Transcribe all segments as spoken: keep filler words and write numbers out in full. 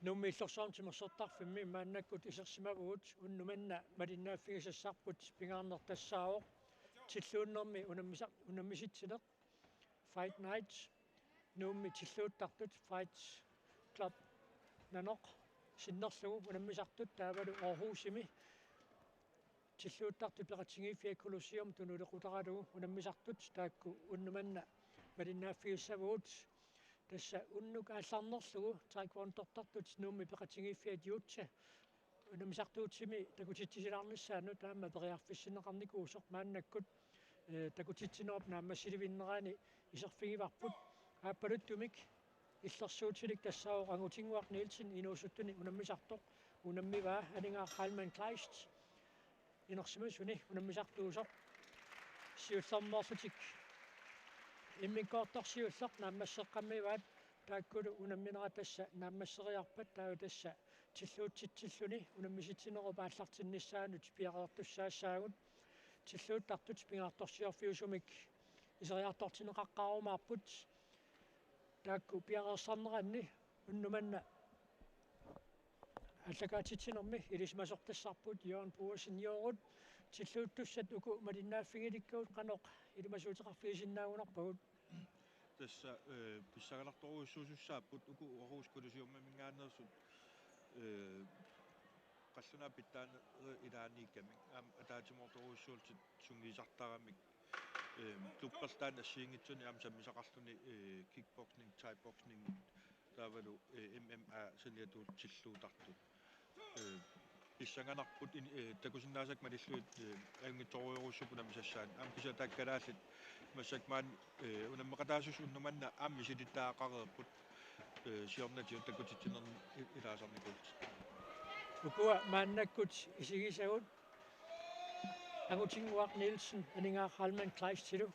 Nuummi Illorsuarmi timersortarfimmi maannakkut isersimavugut, unnuk manna malinnaaffigisassarput pingaarnertussaavoq. Tilluunnermi unammisa-, unammisitsineq Fight Night, Nuummi tilluuttartut Fight Club Nanoq sinnerlugu unammisartut, taavalu Aarhusimi tilluuttartut peqatigiiffiat Colosseum tunuliaqutaralugu unammisartut, taakku unnuk manna malinnaaffigissavugut. Tassa unnuk aallarnerlugu taekwondortartut Nuummi peqatigiiffiat Jutse unammisartuutimi takutitsisilaarnissaannut aamma periarfissinneqarnikuusoq maannakkut, eh, takutitsinerup naammassilivinnerani iserfigivarput. Aappaluttumik illersuutilik tassaavoq Angutinnguaq Nielsen inuusuttuni unammisartoq, unammivaa Aningaaq Heilmann Kleist inersimasuni unammisartuusoq. Siullermeerlutik immikkoortoq siulleq naammasseqqammivaat, taakkulu unamminerat tassa naammasseriarpat, taava tassa tilluutsitsilluni unammisitsinerup aallartinnissaanut piareertussaassaagut. Tilluuttartut pingaartorsiorfiusumik iseriartortinneqaqqaarumaarput. Taakku piareersarneranni unnuk manna aallakaatitsinermi ilisimasortassarput Jørgen Boesen Joorut. Tilluuttussat uku malinnaaffigilikkavut qanoq ilimasuuteqarfigisinnaagunarpagut? Tassa, eh, pissanganartorujussuusussaapput uku Aarhus Colosseumiminngaanneersut, eh, qallunaat pitsaanerit ilaanniikkamik aamma ataatsimoortorujussuullutik sungiusartaramik, eh, klubbertaani assigiinngitsunik aamma sammisaqarluni, eh, kickboxing, thaiboxing, taavalu, eh, M M A saniatigut tilluuttartut. Eh, pissanganarput in-, eh, takusinnaasakka malillugit, eh, ajunngitsorujorujussuupput unammisassaannik. Aamma kisianni taakku kalaallit massakkut maani, eh, unammeqataasussat unnuk manna aamma misilittagaqareerput, eh, siornatigut takutitsinermi i-, ilaasarnikuullutik. Ukua maannakkut isigisagut Angutinnguaq Nielsen Aningaaq Heilmann Kleistilu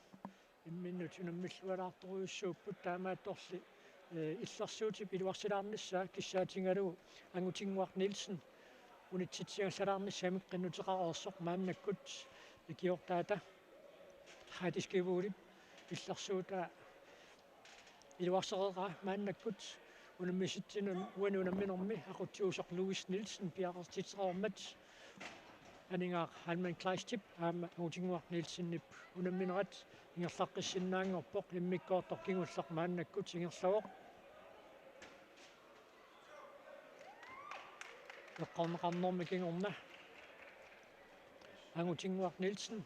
imminnut unammillualaartorujussuupput, taamaattorli, eh, illersuutip iluarsilaarnissaa kissaatigalugu Angutinnguaq Nielsen unitsitsigallarnissamik qinnuteqareersoq maannakkut ikiortaata Heidi Skevulip illersuutaa iluarsereeraa maannakkut. Unammisitsineq uani unamminermi aqutsiusoq Louis Nielsen piareersitsereermat Aningaaq Heilmann Kleistip aamma Angutinnguaq Nielsenip unamminerat ingerlaqqissinnaanngorpoq, immikkoortoq kingulleq maannakkut ingerlavoq. Eqqorneqarnermi kingorna Angutinnguaq Nielsen.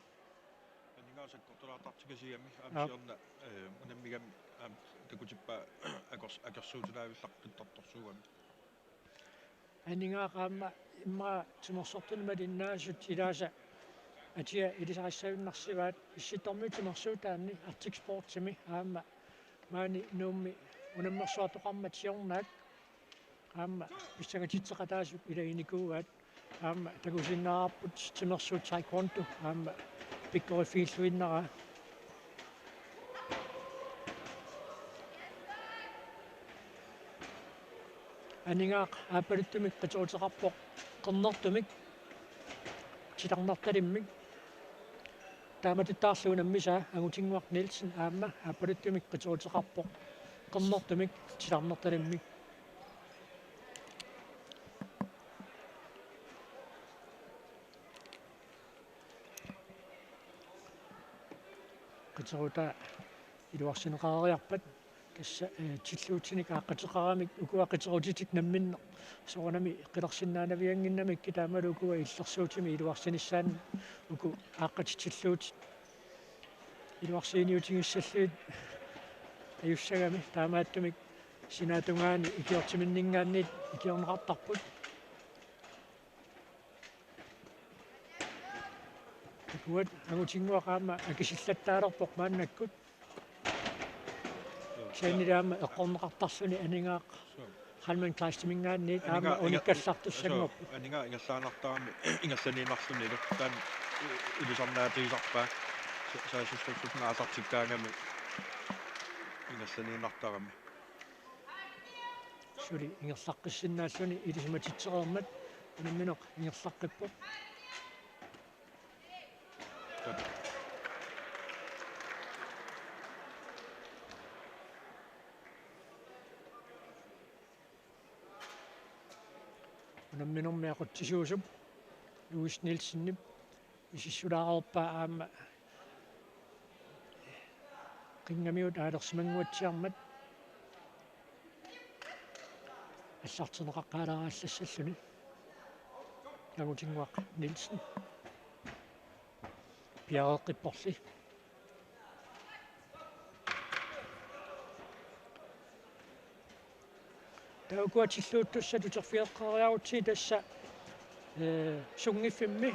Aningaaq sakkortulaartartikasigami aamma, aap, siorna, eh, unammigami aamma takutippaa akers-, akersuutilaarlugu qittartorsuugami. Aningaaq aamma immaqa timersortuni malinnaasut ilaasa atia ilisarissagunarsivaat, Issittormiut timersuutaanni Arctic Sportsimi aamma maani Nuummi unammersuartoqarmat siornaak aamma pissangatitseqataasut ilaginikuuaat. Aamma takusinnaavarput timersuut taekwondo aamma pikkoriffigilluinnaraa. Aningaaq aappaluttumik qiteruteqarpoq qernertumik titarnartalimmik. Taamatuttaarlu unammisaa Angutinnguaq Nielsen aamma aappaluttumik qiteruteqarpoq qernertumik titarnartalimmik. Qiterutaa iluarsineqareeriarpat tassa, eh, tilluutinik aaqqateqaramik ukua qiterutitik namminneq soorunami qilersinnaanaviannginnamikkit, taamalu ukua illersuutimi iluarsinissaannut uku aaqqatit tilluutit iluarsiiniutigissallugit ajussagami, taamaattumik sinaatungaani ikiortiminninngaanniit ikiorneqartarput. Takuat Angutinnguaq aamma akisillattaalerpoq maannakkut. Kisiannili aamma eqqorneqartarluni Aningaaq Heilmann Kleistiminngaanniit aamma Aningaaq inga-, unikkallartussanngorput. Aningaaq ingerlaannartarami ingerlaniinnarlunilu taanna ilisarnaatigisarpaa sa-, saassussaaffik aallartikkaangami ingerlaniinnartarami. Suli ingerlaqqissinnaalluni ilisimatitsereermat unammineq ingerlaqqippoq. Unamminermi aqutsisuusup Louis Nielsenip isissulaareerpaa aamma qingamiut aalersimannguatsiarmat allartinneqaqqaalaarallarluni. Angutinnguaq Nielsen piareeqqipporli. Taava ukua tilluuttussat uterfigeqqeriarutsigit tassa, ee, sunngiffimmi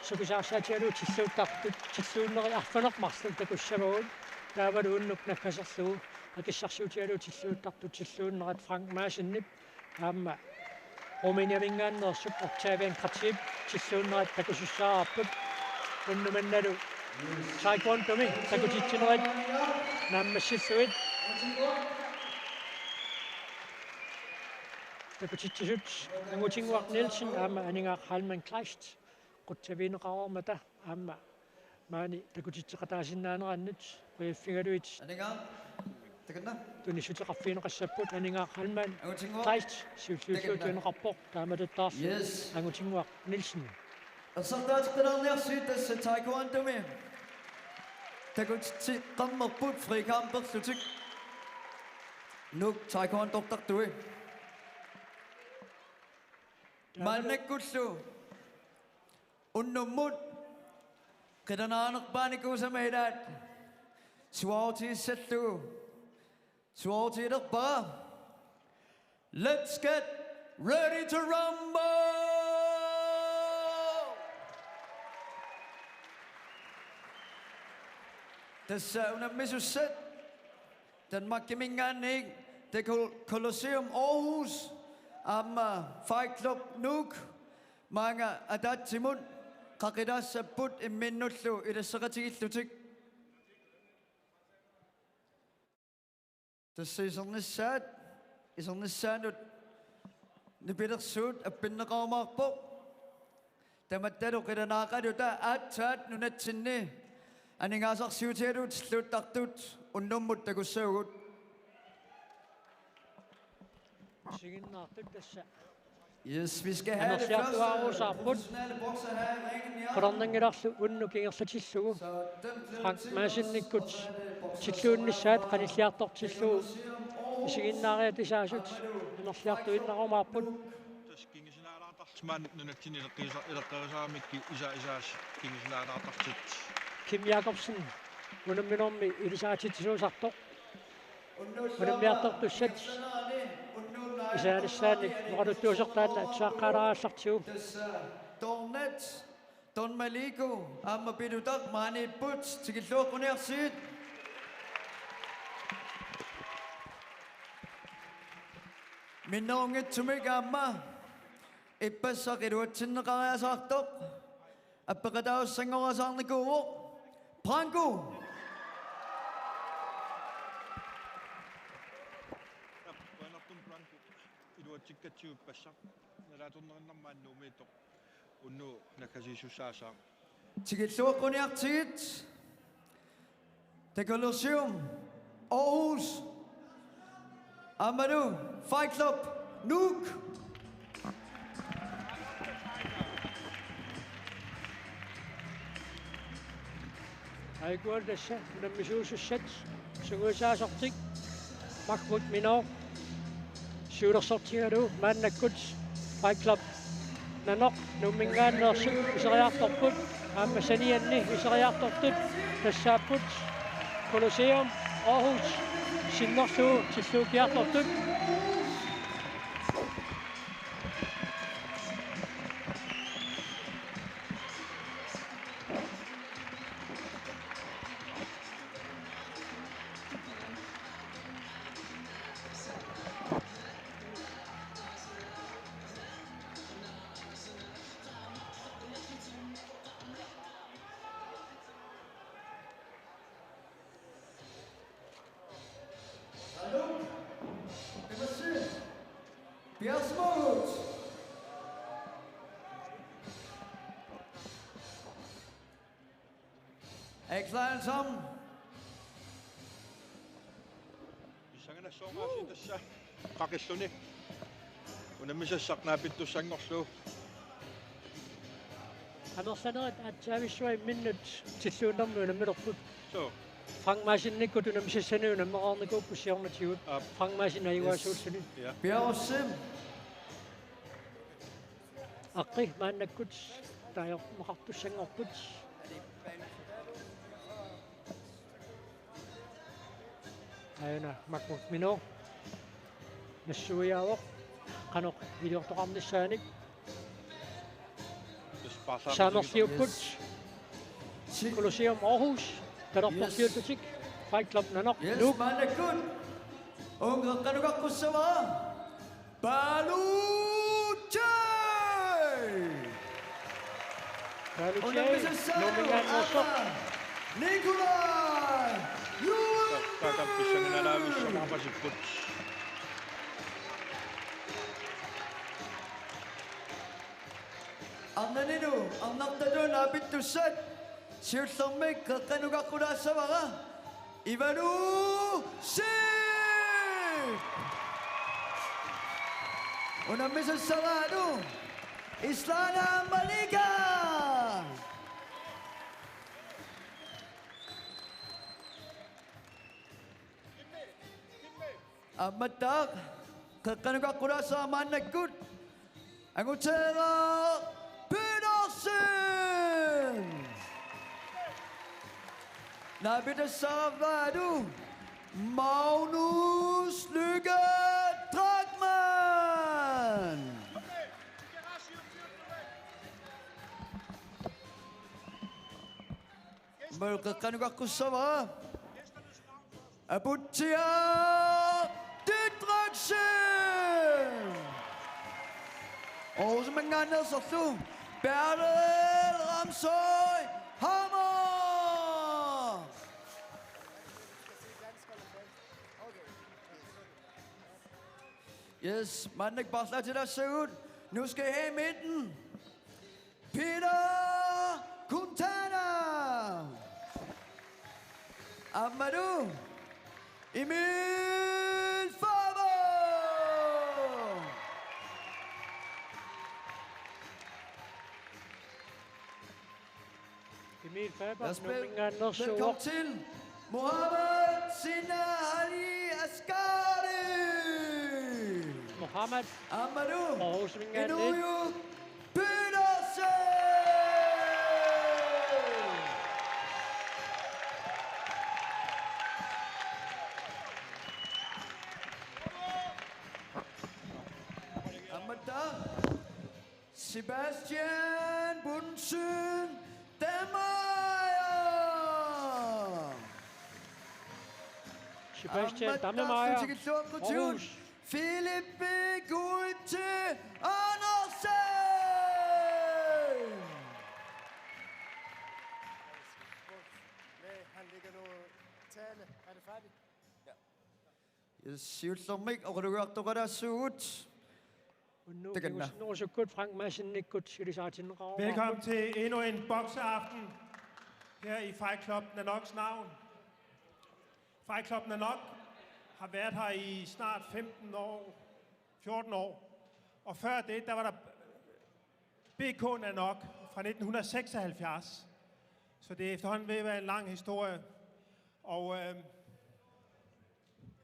sukisaarsaatigalugu tilluuttartut tilluunnerit arfineq-marluk takussavagut. Taavalu unnuk naggaserlugu akissarsiutigalugu tilluuttartut tilluunnerat Frank Madsenip aamma Rumæniaminngaanneersup Octavian Kratip tilluunnerat takusussaavarput. Unnuk mannalu taekwondomi takutitsinerit naammassillugit. Takutitsisut Angutinnguaq Nielsen aamma Aningaaq Heilmann Kleist qutsavigineqareermata aamma maani takutitseqataasinnaanerannut qujaffigalugit. Aningaaq, takanna. Tunissuteqarfigineqassapput Aningaaq Heilmann. Angutinnguaq. Kleist, siulliullugu. Takanna. Tunineqarpoq, taamatuttaarlu. Yes. Angutinnguaq Nielsen. Ersartaateqqinniarniarsigit tassa taekwondomi takutitseqarnerput frikamperlutik. Nuuk taekwondortartui. Taava. Maannakkullu unnummut qilanaanerpaanikuusama ilaat suaarutigissallugu suaarutigilerpara. Let's get ready to rumble! Tassa unammisussat Danmarkiminngaanniit, The Col-, Colosseum Aarhus, aamma Fight Club Nuuk, maanga ataatsimut qaqilaassapput imminnullu ilasseqatigiillutik. Tassa isernissaat, isernissaanut nipilersuut appinneqarumaarpoq. Tamattalu qilanaaqaluta aatsaat nunatsinni aningaasarsiutigalugu tilluuttartut unnummut takussavagut. Isiginnaartut tassa. Yes, vi skal have det første professionelle bokser her i ringen i aften. Qularnanngilarlu unnuk ingerlatillugu. Frank Madsenikkut tilluunnissaat qanilliartortillugu isiginnaariatasaasut amerliartuinnarumaarput. Tassa kingusinnaalaartarlutik maani nunatsinni ileqqisa-, ileqqorisaramikkit isa-, isaasa kingusinnaalaartartut. Kim Jakobsen unamminermi ilisaatitsisuusartoq. Unammiartortussat isaanissaannik oqaluttuusertaanna tusaaqqaalaarallartigu. Tassa Tornat, Don Maliku aamma Pilutaq maaniipput, tikilluaqquniarsigit. Minnerunngitsumik aamma ippassaq iluatsinneqariasaartoq appeqataassanngoriasaarnikuuvoq. Branko! Qujanartumik Branko iluatsikkatsigu ippassaq. Nalaatornerinnarmik Nuummiittoq unnugu naggasiissussaassaasoq. Tikilluaqquniartigit. The Colosseum, Aarhus. Aammalu Fight Club, Nuuk. Aikual tassa unammisuusussat sungiusaasortik Mahmoud Minoo siulersortigalugu maannakkut Fight Club Nanoq Nuumminngaanneersut iseriartorput, aamma sanianni iseriartortut tassaapput Colosseum Aarhus sinnerlugu tilluukkiartortut. Er I klar alle sammen? Pissanganassaaq aasiit tassa qaqilluni. Unammisassaq naapittussanngorlugu. Amerlanerit aatsaavissuaq imminnut tilluunnermi unammilerput. Suu. Frank Madsennikkut unammisassanut unammereernikuupput siornatigut. Aap. Frank Madsen ajugaasuulluni. Yes. Ja. Bjergsen. Aqqi maannakkut taagorneqartussanngorput. Aajuna Makmut Mino. Nassuiaavoq. Qanoq iliortoqarnissaanik. Yes, paarlaarlutik. Saamerliupput. Yes. Colosseum Aarhus. Talerperliullutik. Yes. Fight Club Nanoq. Yes, Nuuk. Maannakkut. Uunga qanoq aqqussava? Paluchay! Paluchay, unammisassaalu, Nuummingaanneersoq. Aamma Nikolaj Lundberg. Takampissanginalaavissamaapasipput. Arnaninu, arnartatut naapittussat, siullermik qeqqanut aqqutaassavara. Ivanu Sik! Unammisassaraalu Islana Malika! Aammattaaq qeqqanut aqqutaassavara maannakkut Anguteeraq Petersen! Naapitassaralu Magnus Lykke Drachmann! Aammalu qeqqanut aqqussavara Aputsiaq Didriksen! Aarhusiminngaanneersorlu Bertel Ramsøy Hammer! Yes, maannakkut paarlaatilaassaagut. Nu skal I have midten. Peter Quintana. Aammalu Emil Faber. Emil Faber, Lad os spille. Nuummingaanneersuuvoq. Velkommen til. Mohammad Sina Ali Askari. Mohammad. Aammalu. Aarhusiminngaanniit. Inuyo Petersen. Aammattaaq. Sebastian Bunsen Dameyer. Sebastian Dameyer. Aammattaaq tikilluaqqutigut. Aarhus. Philippe Gulte Andersen. Nej, han lægger noget tale. Er det færdigt? Ja. Siullermik oqalugiartoqalaassuugut. Unnuup takanna. Kingusinnerusukkut Frank Madsenikkut ilisaritinneqarumaarput. Velkommen til endnu en bokseaften her i Fight Club Nanoks navn. Fight Club Nanok har været her i snart femten år, fjorten år. Og før det, der var der B K Nanok fra nitten hundrede seksoghalvfjerds. Så det er efterhånden ved at være en lang historie. Og, øh,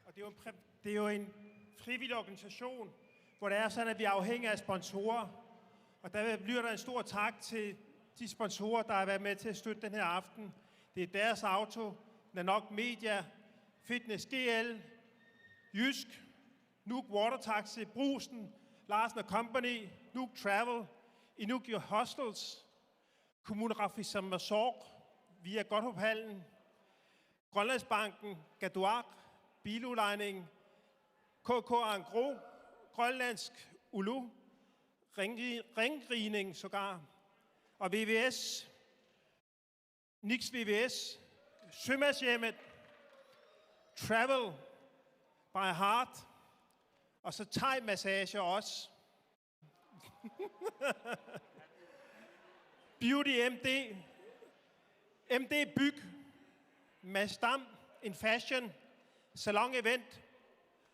og det er jo en præ-, det er jo en frivillig organisation, hvor det er sådan, at vi er afhængige af sponsorer. Og der bliver der en stor tak til de sponsorer, der har været med til at støtte den her aften. Det er Deres Auto, Nanok Media, Fitness G L, Jysk, Nuuk Water Taxi, Brugsen, Larsen og Company, Nuuk Travel, Inuk Hostels, Kommune Qaqortoq Sermersooq via Godthåbhallen, Grønlandsbanken, Gaduaq, Biludlejning, K K Engros, Grønlandsk Ulu, Ringri-, Ringrigning sågar, og V V S, Niks V V S, Sømandshjemmet, Travel by Heart, og så thai-massage også. Beauty M D, M D Byg, Mads Dam in Fashion, Salon Event,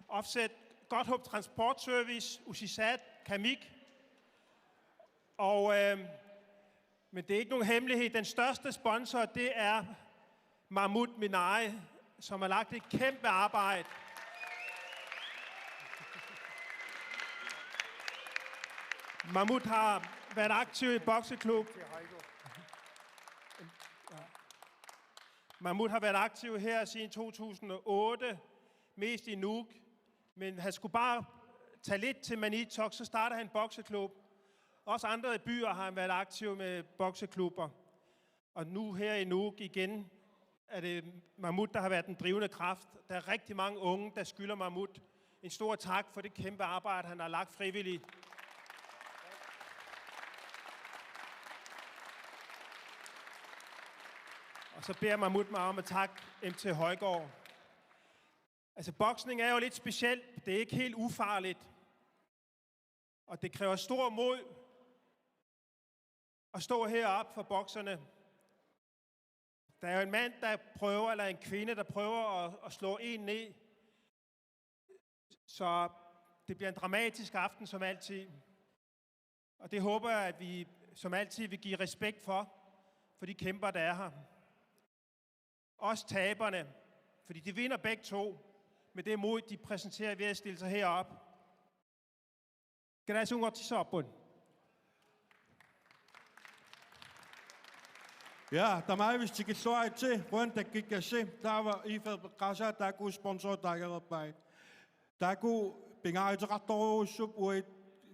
Offset Godthåb Transportservice, Usisat, Kamik. Og, øh, men det er ikke nogen hemmelighed. Den største sponsor, det er Mahmoud Minai, som har lagt et kæmpe arbejde. Mahmoud har været aktiv i bokseklub. Mahmoud har været aktiv her siden to tusind og otte, mest i Nuuk. Men han skulle bare tage lidt til Maniitsoq, så startede han en bokseklub. Også andre byer har han været aktiv med bokseklubber. Og nu her i Nuuk igen er det Mahmoud, der har været den drivende kraft. Der er rigtig mange unge, der skylder Mahmoud en stor tak for det kæmpe arbejde, han har lagt frivilligt. Og så beder Mahmoud mig om at takke M T Højgaard. Altså, boksning er jo lidt specielt. Det er ikke helt ufarligt. Og det kræver stor mod at stå heroppe for bokserne. Der er jo en mand, der prøver, eller en kvinde, der prøver at, at slå en ned. Så det bliver en dramatisk aften, som altid. Og det håber jeg, at vi som altid vil give respekt for, for de kæmper, der er her. Også taberne, fordi de vinder begge to, med det mod, de præsenterer ved at stille sig herop. Kalaallit Nunaat. Ja, tamaavist tikilluaritsi, qujanaq takkukkassi, taava I F-p eqqaasaa taakku sponsorit taagereerpaat. Taakku pingaaruteqartorujussuupput uagut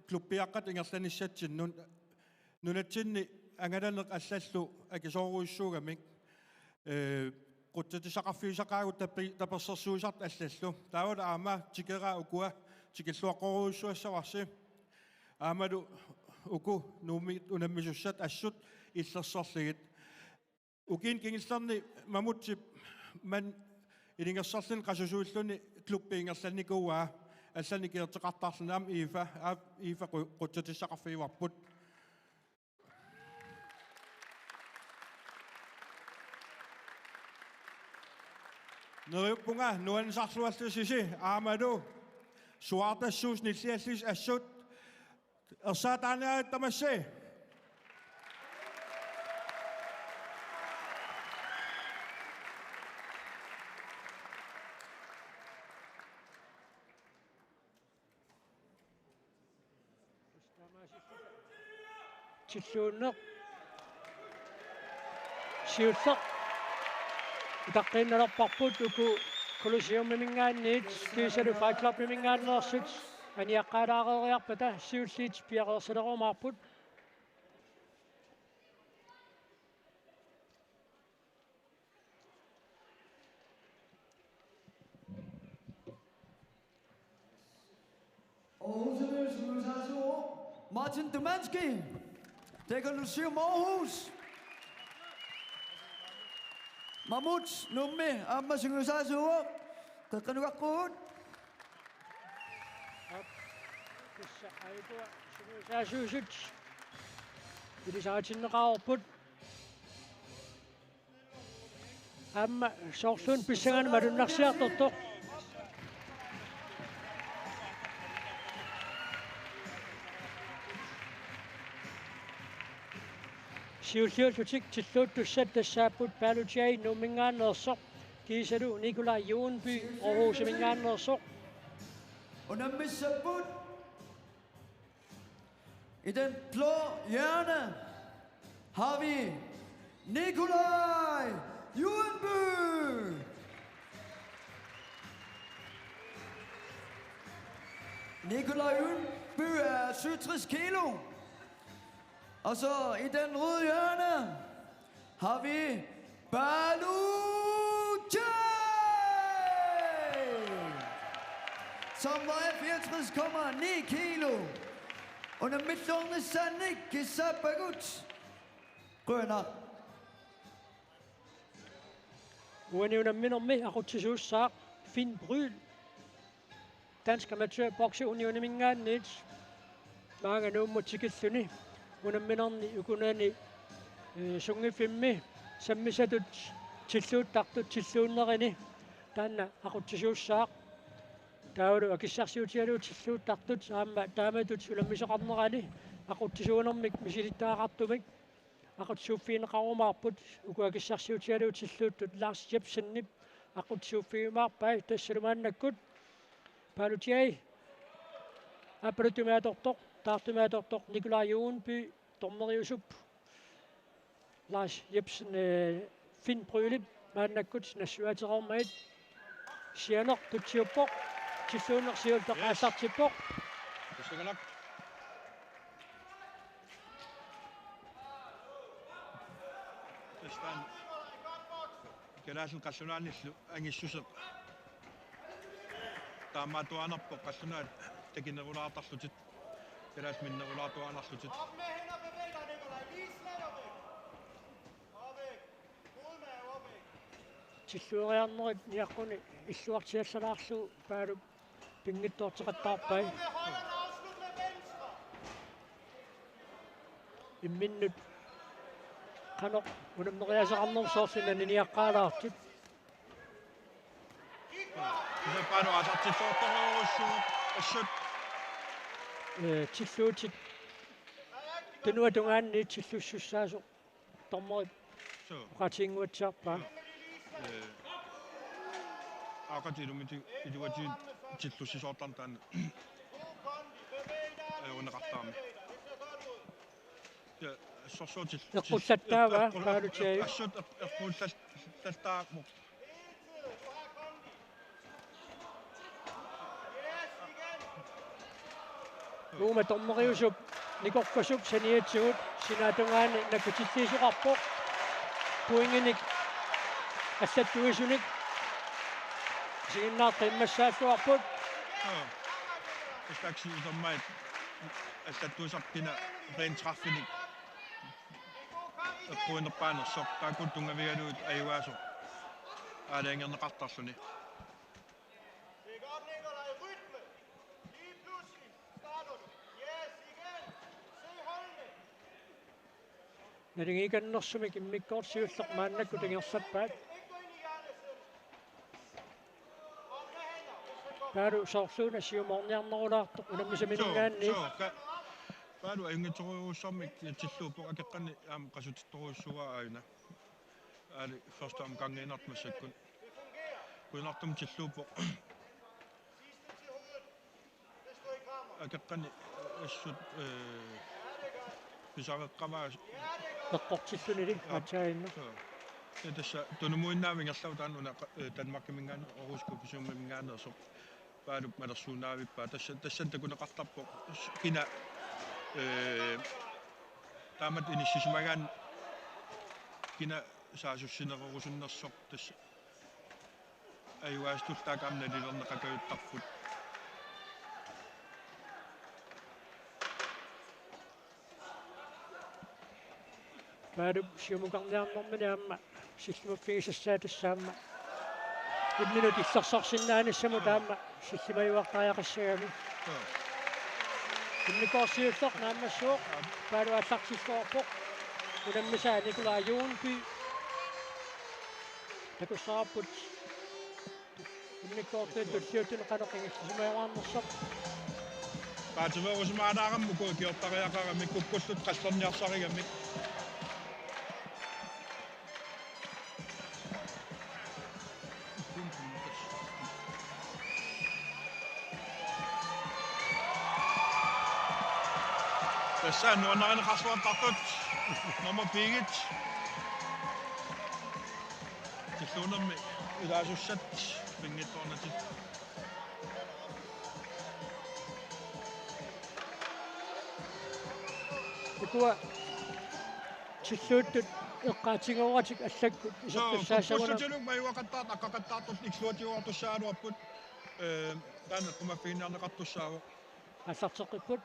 klubbiaqqat ingerlanissatsinnut. Nunatsinni angalaneq allallu akisoorujussuugamik. Ee, qutsatissaqarfigisaqaagut tapi-, tapersersuisartut allallu. Taavalu aamma tikeraat ukua tikilluaqqorujussuassavarsi. Aammalu uku Nuummi unammisussat assut illersorlugit. Ukiuni kingullerni Mamutsip maani ilungersorluni qasusuilluni klubbi ingerlannikuuaa, allanik ikerteqartarluni aamma I F-a, aa, I F-a qu-, qutsatissaqarfigivarput. Neriuppunga nuannisarluarlusi aammalu suaartassuusi nilliallusi assut. Ersaataaniarit tamassi. Tilluunneq. Siulleq. Utaqqiinnalerparput uku Colosseumiminngaanniit kiisalu Fight Clubiminngaanneersut aniaqqaalaareeriarpata siulliit piareersalerumaarput. Aarhusimiit sungiusaasuuvoq Martin Dumanski. T K nul syv Aarhus. Mamut Nuummi aamma sungiusaasuuvoq. Qeqqanugaqquut. Aap. Tassa aajukua sungiusaasuusut ilisaritinneqareerput. Aamma soorluuna pissanganaq malunnarsiartortoq. Siulliullutik tilluuttussat tassaapput Paalu J. Nuumminngaanneersoq kiisalu Nikolaj Juulby Aarhusiminngaanneersoq. Unammissapput. I den blå hjørne har vi Nikolaj Juulby. Nikolaj Juulby er syvogtres kilo. Og så i den røde hjørne har vi Paalu J, som vejer fireogtres komma ni kilo. Unammilluarnissaannik kissaappagut. Qujanaq. Uani unamminermi aqutsisuussaaq Finn Bryl. Dansk Amatør Bokse Unioniminngaanniit maanga Nuummut tikilluni unamminerni ukunani, eh, sunngiffimmi sammisatut tilluuttartut tilluunnerini taanna aqutsisuussaaq. Taavalu akissarsiutigalugu tilluuttartut aamma taamatut unammisoqarnerani aqutsisuunermik misilittagaqartumik aqutsisuuffigineqarumaarput. Uku akissarsiutigalugu tilluuttut Lars Jepsenip aqutsisuuffigiumaarpai, tassalu maannakkut Palutai aappaluttumik atortoq, taartumik atortoq Nikolaj Juulby, dommeriusup Lars Jepsen, eh, Finn Brylip maannakkut nassuiaatereermagit. Sianeq tutsiuppoq. Tilluunneq siulleq aallartippoq. Tassangalaq. Tassan. Kalaallit qallunaanillu angissuseq. Taamaattuaannarpoq qallunaat takinerulaartarlutik. Kalaallit minnerulaartuaannarlutik. Tillueriarnerit niaqquni illuartiallalaarlugu Paalup pinngitsoorteqattaarpai. Imminnut qanoq unammeriaaseqarnermut soorlu naniniaqqaalaartut. Kisianni Paalu aallartilluartorujussuuvoq assut. Ee, tilluutit tunuatungaanni tillussussaasoq dommerit. Suu. Oqaatiginnguatsiarpaa. Suu. Ee, aaqatit ilummiti-, iluatigut tillussisoortarneq taanna. Ajuuneqartarami. Ja, sorsuutit. Eqqullattaavaa, eqqu-, eqqu-, Paalutai. Assut eq-, eqqullal-, lattaarpoq. Uuma dommeriusup nikorfasup saniatigut sinaatungaani nakkutilliisoqarpoq. Pointinik allattuisunik isiginnaartut immassaalluarput. Joo. Tassa taksi utermait allattuisarput kina rent straffinik eqquinerpaanersoq, taakku tunngavigalugit ajugaasoq aalajangerneqartarluni. Naligiikannersumik immikkoortoq siulleq maannakkut ingerlappaat. Paalu soorluuna siumoorniarnerulaartoq unammisaminngaanniit. Suu, suu, ka-, Paalu ajunngitsorujussuarmik tilluuppoq, akeqqani aamma qasutittorujussuuara aajuna. Aali første omgangiinnartoq massakkut. Kusanartumik tilluuppoq. Akeqqani assut, ee, pisareqqamaa. Eqqortillunili. Aap. Aatsaannaq. Suu. Ja, tassa tunumuinnaavik ingerlavoq taanna una, ee, Danmarkiminngaanneersoq, Aarhus K P C-minngaanneersoq. Paalup malersuinnavippaa. Tassa, tassani takuneqartarpoq kina, ee, taamatut inissisimagaanni kina saassussineqarusunnersoq tassa. Ajugaasutullu taakku aamma nalilerneqakajuttarput. Paalup siumukarniarnermini aamma sillimaffigisassaa tassa aamma imminut illersorsinnaanissamut aamma sillimajuartariaqassagami. Immikkoortoq siulleq naammassivoq, Paalu aallartilluarpoq. Unammisaa Nikolaj Juulby. Takussavarput immikkoortuit tulliuttuni qanoq ingillisimajuaarnersoq. Paatsiveerusimaalaarami uku ikiortariaqarami kukkullutik qallerniarsarigamik. Tassa nuannarineqarluartartut nummer B-t. Tilluunermi ilaasussat pinngitsoornatik. Ukua tilluuttut eqqaatigooratik allakkut. Suu, isertussaassaguna. Kukkussutilu majuaqattaartut, aqqaqattaartut illuatigoortussaagaluarput. Ee, taanna eqqumaffigineqartussaavoq. Aallarteqqipput.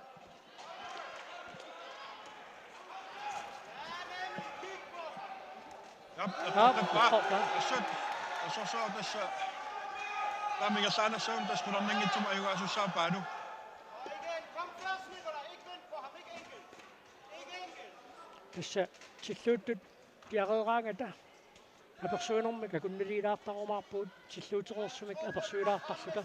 Aap, aap, eqqorpaa. Eqqorpaa. Assut, assorsuaq tassa. Taama ingerlaannassavarput tassa qularnanngitsumik ajugaasussaavoq Paalu. Tassa tilluuttut piareeraangata apersuinermik akunniliilaartarumaarpugut, tilluutereersumik apersuilaartarluta.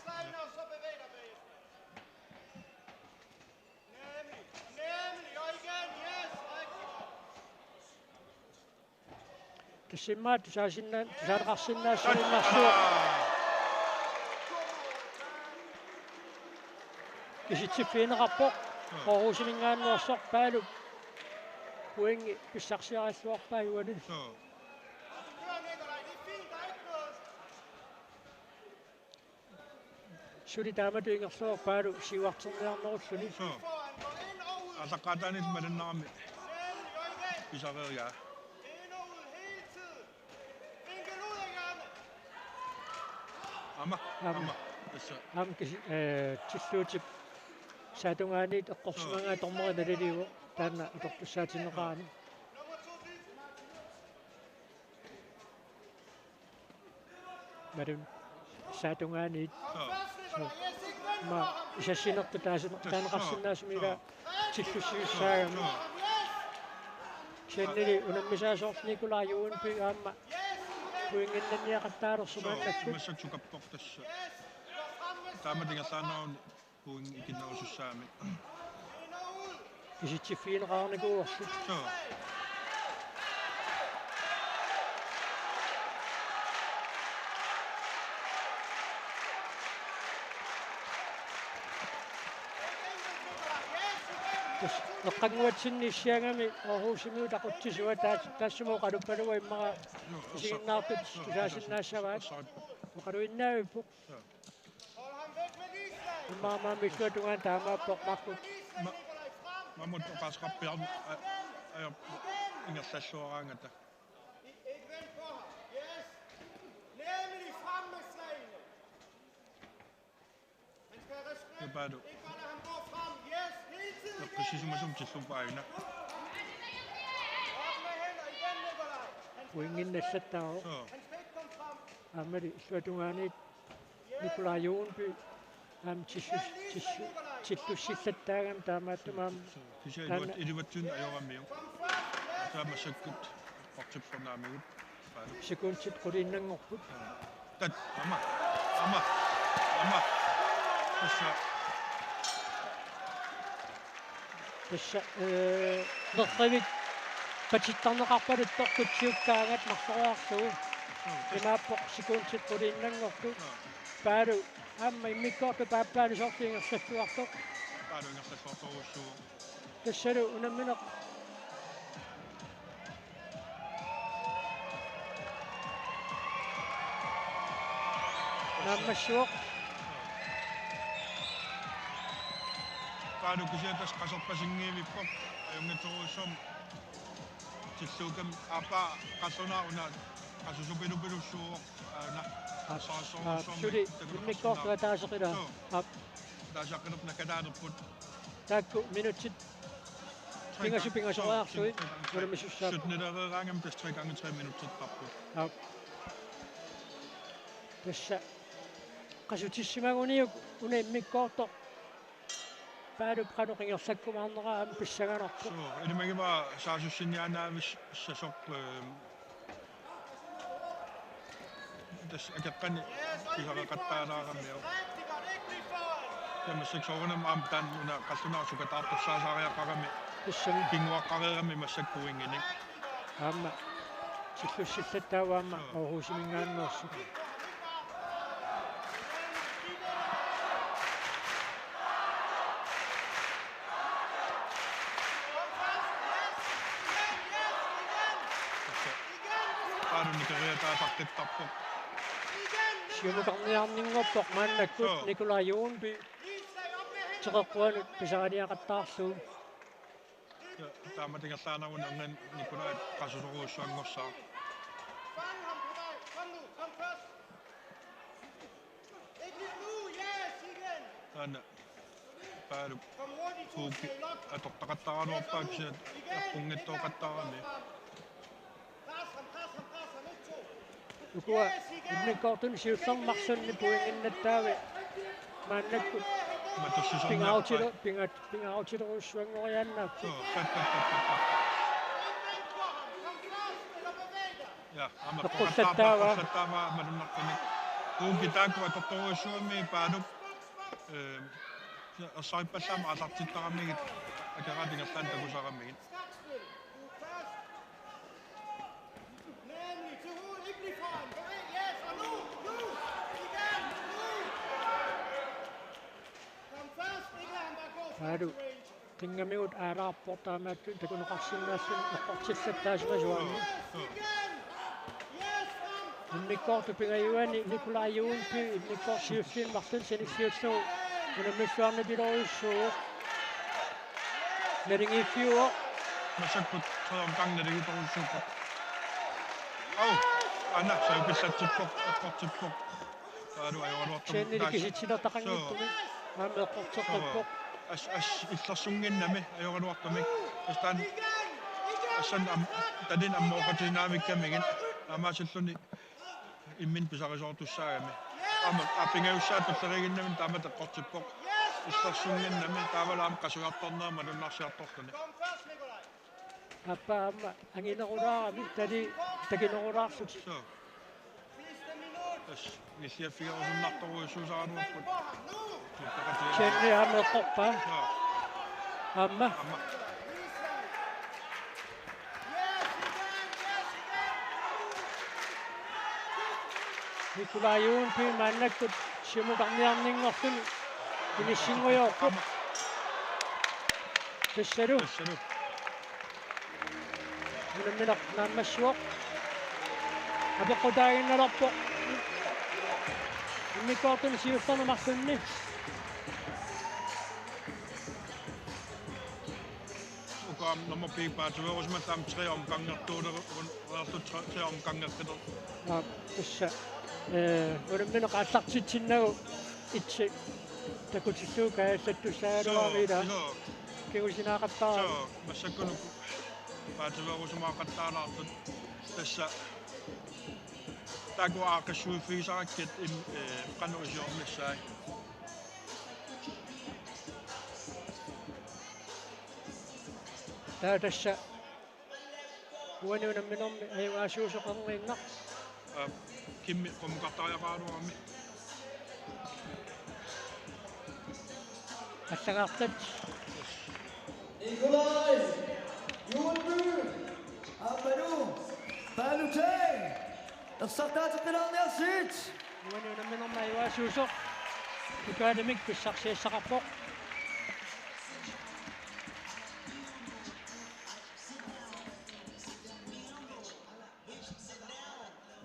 Tassimmaat tusaasinna-, tusaaneqarsinnaassuinnarsuaq. Kisitsiffigineqarpoq. Aarhusimingaanneersoq Paalup pointi pissarsiarilluarpaa uani. Suli taamatut ingerlavoq Paalu siuarterniarnerulluni. Suu. Aallaqqaataaniit malunnarami pisarigaa. Aamma, aamma. Aamma. Tassa. Aamma kisi-, eh, tilluutip saatungaaniit eqqorsimagaa dommeri naliliivoq taanna atortussaatinneqarani. Malun saatungaaniit. Suu. Aamma isassinertut taasi-, taaneqarsinnaasumik ila tillussisussaagami. Kisiannili unammisaa soorlu Nikolaj Juulby aamma pointinnanniaqattaalersoq maannakkut. Massakkut sukappoq tassa. Taamatut ingerlaannaruni pointit ikinnerusussaammat. Kisitsiffigineqarnikuuarput. Suu. Tassa eqqannguatsinni issiagami Aarhusimiut aqutsisua taas-, taassuma oqaluppalugu immaqa isiginnaartut tusaasinnaassavaat. Oqaluinnaavippoq. Immaqa maani illuatungaani taamaappoq Markut. Ma-, mammut oqaaseqarpiarn-, a-, ajorpoq ingerlalluaraangata. Paalu. Eqqissisimasumik tilluuppaa aajuna. Pointinnallattaa. Suu. Aammali illuatungaaniit Nikolaj Juulby aamma tillu-, tillu-, tillussillattaagami taamaattumik aamma. Kisianni taanna iluat-, iluatsinneq ajoramiuk. Taava massakkut eqqortippoq naamigut. Sekundit quliinnanngorput. Tat, aamma, aamma, aamma. Tassa. Tassa, eh, nerrivik patittarneqarpaluttoq kutsiukkaangat marsoriarlugu. Imaappoq sekundit quliinnanngorput. Paalu aamma immikkoortut paappaani soorlu ingerlalluartoq. Paalu ingerlalluartorujussuuvoq. Tassalu unammineq. Naammassivoq. Paalu kisianni tassa qasorpasinngiivippoq. Ajunngitsorujussuarmik tilluukkami aappaa qallunaaq una qasusupilupilussuuvoq. Aana. Aap, saassorujussuarmik suli takuneqarsinnaavoq. Immikkoortut ataaseq ilaa. Suu. Aap. Ataaseq qanoq nakalaalerput. Taakku minutsit pingasut pingasoriarlugit unammisussaavoq. Syttenileraangami tassa tre gange tre minutsit qapput. Aap. Tassa qasutissimaguniuk una immikkoortoq Paalup qanoq ingerlakkumaarnera aamma pissanganarpoq. Suu, ilimagivara saassussiniaannaavissasoq, ehm, tassa akeqqani pisareqattaalaaramiuk. Tamassi soorunami aamma taanna una qallunaaq sukataartorsaasariaqarami. Tassami. Kinguaqqareerami massakkut pointinik. Aamma tillussillattaavoq aamma Aarhusiminngaanneersoq. Paalu nikeriataasartittarpoq. Siumukarniarninngorpoq maannakkut. Suu. Nikolaj Juulby teqeqquanut pisariniaqattaarlugu. Ja, taamatut ingerlaannaruni angan Nikolaj qasusorujussuanngorsaaq. Taanna Paalup puukki atortaqattaaraluarpaa kisianni eqqunngitsooqattaarami. Ukua immikkoortuni siullerni marlunni pointinnattaavai maannakkut. Matussisorniarpai. Pingaarutilu-, pinga-, pingaarutilerujussuanngoriaannaapput. Suu, tat, tat, tat, tat. Ja, aamma eqqullattaavaa. Eqqullattaavaa malunnartunik. Puukki taakku atortorujussuummii Paalup. Ehm, ersarippallaamik aallartittaramigit akeraat ingerlaannaq takusaramigit. Alu qingamigut aalaarpoq, taamaattumik takuneqarsinnaalluni eqqortillattaasimasoq aamma. Immikkoortut pingajuanni Nikolaj Juulby immikkoortoq siulliulluni marlunnik sanilliullugu unammissuarnipilorujussuuvoq. Naligiiffiuvoq. Massakkut tre omgang naligiittorujussuuvoq. Au, aana, saappillatsippoq, eqqortippoq. Taavalu ajoraluartumik. Kisitsilertaqanngitsumik. Suu. Aamma eqqorteqqippoq. Suu. As, as, illersunnginnami ajoraluartumik. As taanna, assan am-, tanin ammooqatiginnavikkamikkit. Taamaasilluni imminut pisarisoortussaagami. Aamma, aa, pingajussaat tulleriiginnami taamatut eqqortippoq. Illersunnginnami, taavalu aamma qasujartornera malunnarsiartorluni. Aappaa aamma anginerulaarami, tali takinerulaarlutik. Suu. Tassa, nilliaffigerusunnartorujussuusaraluarput. Jenny aamma eqqorpaa. Suu. Aamma. Aamma. Nikolaj Juulby maannakkut siumukarniarninngorluni inissinngujoorpoq. Aamma. Tassalu. Tassalu. Unammineq naammassivoq. Apeqqutaaginnalerpoq. Immikkoortuni siullerni marlunni. Uku aamma nummer fire paatsiveerusimallugu aamma tre omgangertuuleru-, un-, uerlu tre, tre omgangertuuleru. Aa, tassa. Ee, unammineq aallartitsinnagu itsi takutillugu kaajallattussaagaluarami ilaa. Suu, suu. Kingusinaaqattaarami. Suu, massakkut uku paatsiveerusimaaqattaalaartut. Tassa. Taakku aaqqissuiffigisarakkit im-, ee, qanoq iliornissaat. Taava tassa uani unamminermi ajugaasuusoq erniinnaq. Aa, Kimmi qummukartariaqaraluarami. Allagartat. Nikolaj Juulby, aammalu Paalu J. Ersartaateqqilaarniarsigit. Uani unamminermi ajugaasuusoq pokalimik pissarsiassaqarpoq.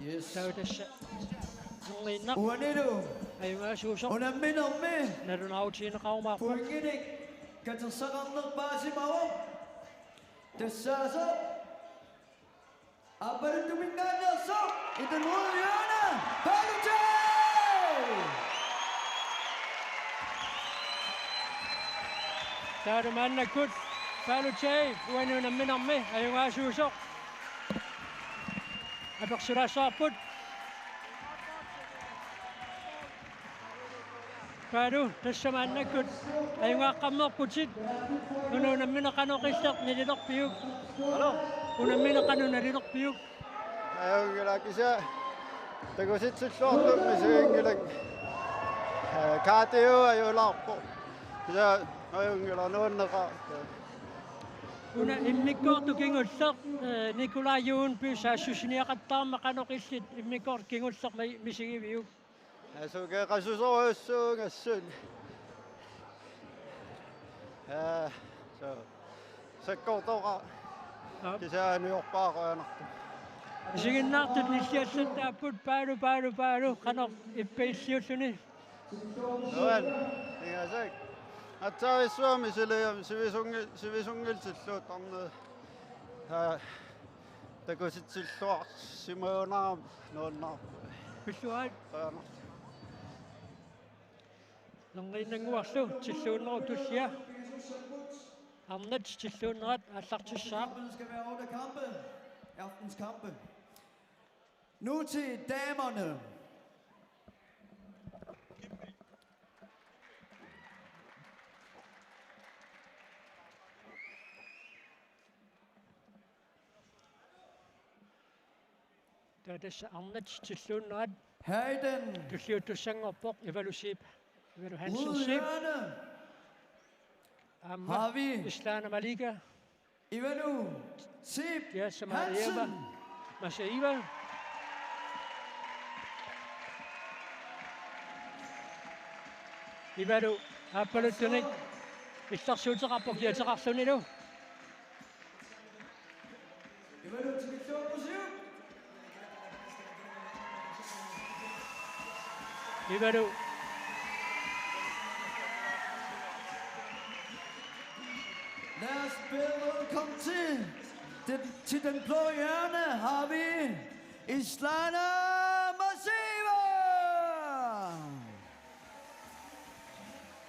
Yes. Taava tassa erniinnaq. Uanilu. Ajugaasuusoq. Unamminermi. Nalunaarutigineqarumaarpoq. Pointinik katersaqarneq paasimavoq. Tassaasoq. Aappaluttuminngaanneersoq, Ethan Wood, Johanna, Paalu J! Taava maannakkut Paalu J uani unamminermi ajugaasuusoq apersulaassavarput. Paalu, tassa maannakkut ajugaaqqammerputit. Una unammineq qanoq illit nalilerpiuk? Alo? Unammineq qanoq nalilerpiuk? Ajunngilaq, kisianni takusitsilluartumik misiginngilanga. Ee, cardio ajulaarpoq. Kisianni ajunngilaq nuanneqaaq. Una immikkoortoq kingulleq, ee, Nikolaj Juulby saassussiniaqattaarmat, qanoq illit immikkoortoq kingulleq mi-, misigiviuk? Asuki qasusorujussuugassuk. Aa, so. Sakkortoqaaq. Aap. Kisianni aniorpaa qujanartumik. Isiginnaartut nilliallattaapput, Paalu, Paalu, Paalu, qanoq ippa illiulluni? Nuan, ingasak. Aatsaarissummi siligami sivisungi-, sivisunngilluinnarlugu. Aa, takusitsilluarsimagunarami nuannaarpoq. Pilluarit. Qujanaq. Erniinnannguarlu tilluunnerup tullia. Arnat tilluunnerat aallartissaaq. Nu til damerne. Taava tassa arnat tilluunnerat. Hayden. Tulliuttussanngorpoq Ivalu Zeeb. Ivalu Hansen Zeeb. Ude hjørne. Aamma har vi Islana Malika. Ivalu Zeeb Hansen. Ja, Samarieva. Masaiva. Ivalu aappaluttunik. Illersuuteqarpoq kiateqarlunilu. Ivalu. Lad os byde velkommen til den, til den blå hjørne har vi Islana Masiva.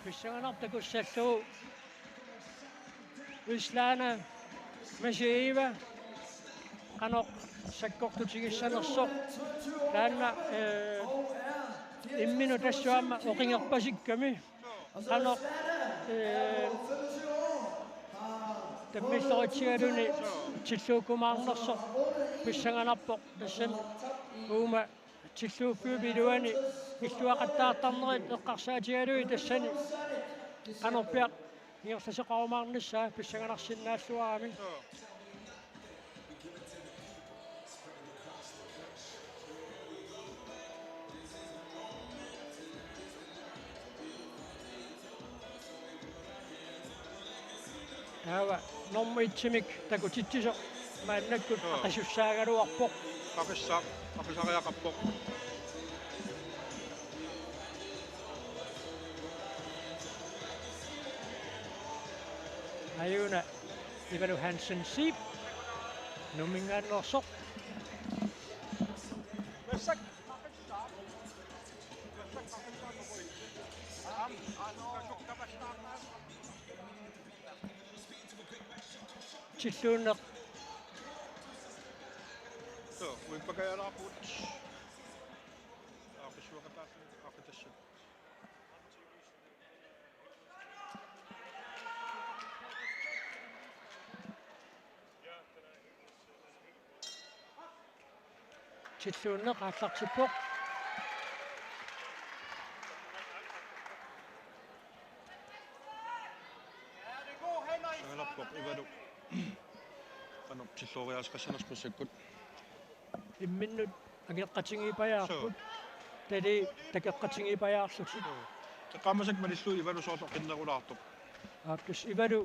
Pissanganarpoq takussallugu Islana Masiva qanoq sakkortutigissanersoq. Taanna, eh, imminut tassuuna oqingerpasikkami. Qanoq, eh, tammilloritsigaluni tilluukkumaarnersoq pissanganarpoq tassami uuma tilluuffiup iluani illuaqattaartarnerit eqqarsaatigalugit tassani qanorpiaq ingerlasoqarumaarnissaa pissanganarsinnaalluarami. Taava nummer et-imik takutitsisoq maannakkut, joo, aqisussaagaluarpoq. Aqissa-, aqisariaqarpoq. Aajuna Ivalu Hansen Zeeb. Nuumminngaanneersoq. Tilluunneq. Suu, uippakajalaarpugut. Aqissuaqataassu, aqitassat. Tilluunneq aallartippoq. Angalarpoq Ivalu. Qanoq tilluuriaaseqassanersoq massakkut. Imminnut angeqqatigiippajaarput. Suu. Tali takeqqatigiippajaarlutik. Suu. Eqqaamasakka malillugu Ivalu soorlu oqinnerulaartoq. Aap, tassa Ivalu,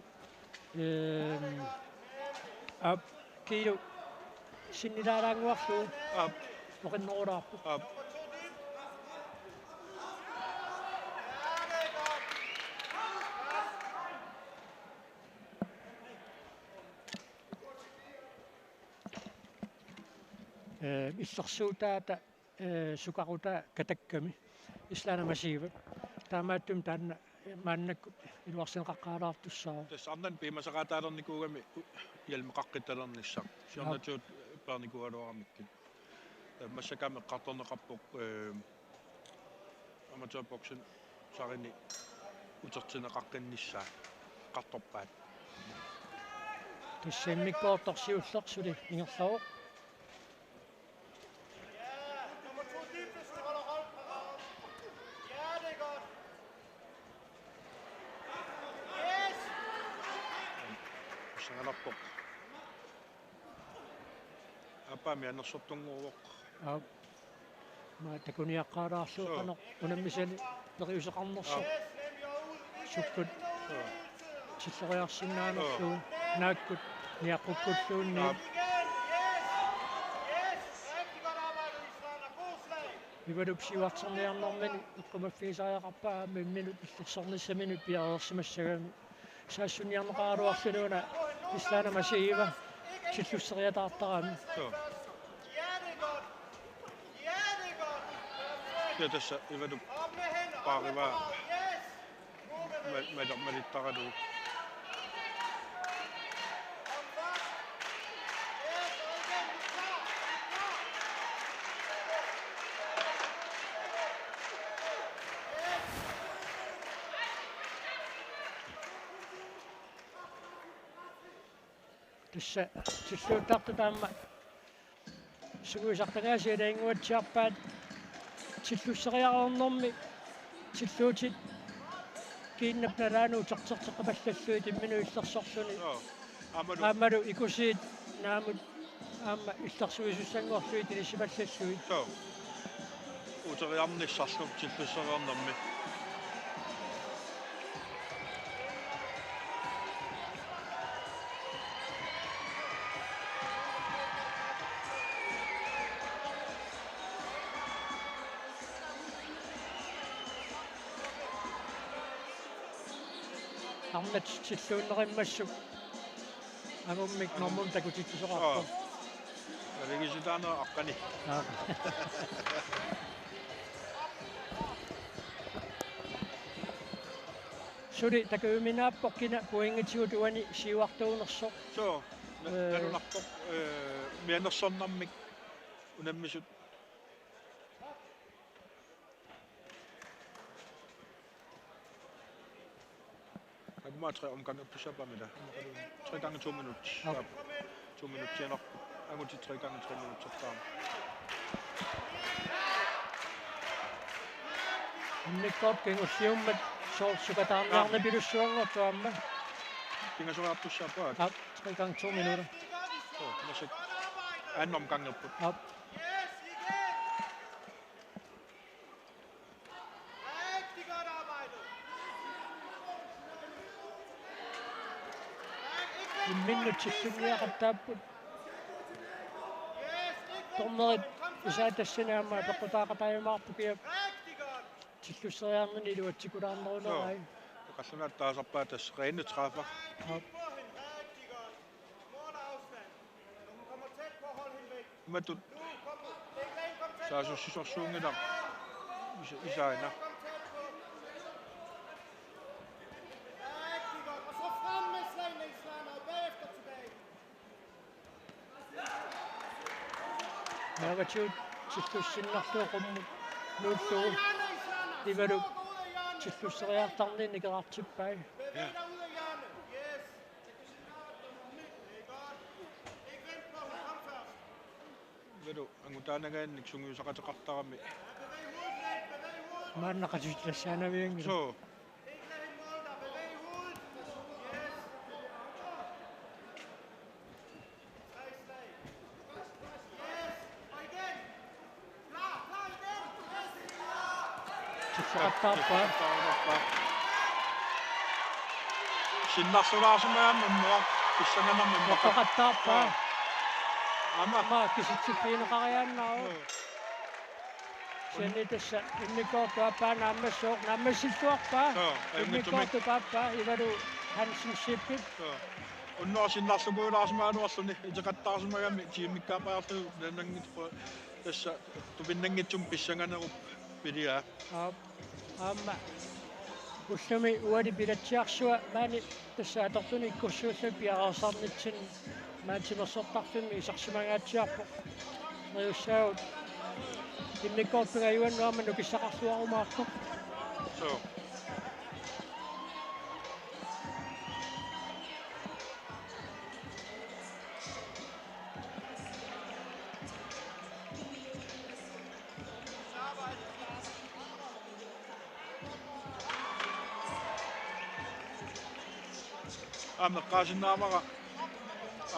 ehm, aap, kiilu sinnilaalaannguarlugu. Aap. Oqinnerulaarpoq. Aap. Eh, illersuutaata, eh, sukarutaa katakkami Islana Masiva. Taamaattumik taanna, eh, maannakkut iluarsineqaqqaalaartussaavoq. Tassa arnani piumasaqaataalernikuugami u-, hjelmeqaqqitalernissaq. Siornatigut peernikuugaluaramikkit. Eh, massakkut aamma eqqartorneqarpoq, eh, amatørbokserini utertinneqaqqinnissaa eqqartorpaat. Tassa immikkoortoq siulleq suli ingerlavoq. Pissanganarpoq. Aappaami annersortunnguuvoq. Aap. Aamma takuniaqqaalaarlugu. Suu. Qanoq unammisani periuseqarnersoq. Aap. Sukkut. Suu. Tilloriarsinnaanerlugu. Suu. Naakkut niaqqukkulluunniit. Aap. Ivalup siuarterniarnermini eqqumaffigisariaqarpaa aamma imminut illersornissaminut piareersimassagami. Saassunniarneqaraluarluni una Islana Masiva tillusseriataartarami. Suu. Ja, tassa Ivalup paarivaa ma-, ma-, malittaralugu. Tassa tilluuttartut aamma sungiusartagaasiat ilaginnguatsiarpaat tillusseriareernermi tilluutit kiinnap nalaanut uterterteqqipallallugit imminut illersorluni. Joo. Aammalu. Aammalu ikusiit naamut aamma illersuisussanngorlugit inissipallallugit. Joo. Uteriarnissarlu tillussereernermi. Arnat tilluunnerimmassuk angummik normun takutitsisoqarpoq. Aa. Naligisutaanera aqqani. Aa. Suli takujuminaappoq kina pointigut uani siuartuunersoq. Soo, na-, ee, nalunarpoq, ee, mianersornarmik unammisut. Aamma tre omgange push-up-amila. Tre gange to minut. Aap. To minut tjener. Angutit tre gange tre minut, så tager. Immikkoortut kingulliummat soorlu sukataarniarneq pilussuanngortoq aamma. Pingasoriartussaapput. Aap, tre gange to minutter. Soo, massakkut. Anden omgangerput. Aap. Imminnut tillinniaqattaapput. Dommerit isaat tassani aamma apeqqutaaqataajumaarput kiap tillusseriarnini iluatsikulaarnerunerai. Soo. Qallunaat taasarpaat tassa rene træffer. Aap. Imatut saassussisorsuunngilaq is-, isaana. Naavatigut tillussinnarlugu qummut nuullugu. Ivalu tillusseriartarnini nikerartippai. Ja. Ivalu angutaanagaannik sungiusaqateqartarami. Maanna qasutillassaanavianngilaq. Soo. Tissaqattaarpaa. Sinnarlulaarsimagami immaqa pissanganarmi immaqa. Eqqoqattaarpaa. Aamma. Aamma kisitsiffigineqariaannaavoq. Joo. Kisianni tassa immikkoortup aappaa naammassooq, naammassilluarpaa. Joo, ajunngitsumik. Immikkoortup aappaa Ivalu Hansen Schippip. Joo. Unnuaq sinnarlukuulaarsimagaluarluni iteqattaarsimagami tiimikkaappajarlugu nananngitsoq tassa tupinnanngitsumik pissanganerup piliaa. Aap. Aamma ullumi uali bilatsiarsua maani tassa atortuni ikkussuulluni piareersarnitsinni maani timersortarfimmi isersimangaatsiarpoq. Neriussaagut immikkoortut pingajuannut aamma nukissaqarluarumaartoq. Soo. Aamma eqqaasinnaavara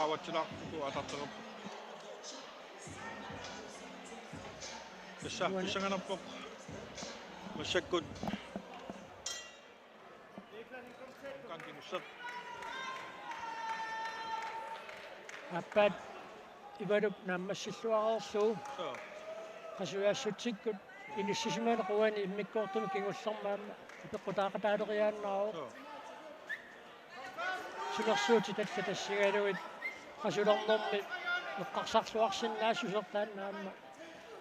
aawatsilaarpugut atartereerpoq. Tassa pissanganarpoq. Massakkut. Kankinussak. Aappaat Ivalup naammassilluareerlugu. Joo. Qasujaassutsikkut inissisimaneq uani immikkoortunut kingullermi aamma apeqqutaaqataaleriaannaavoq. Joo. Timersuutit allat tassigalugit qasulernermi eqqarsarluarsinnaassusertaanna aamma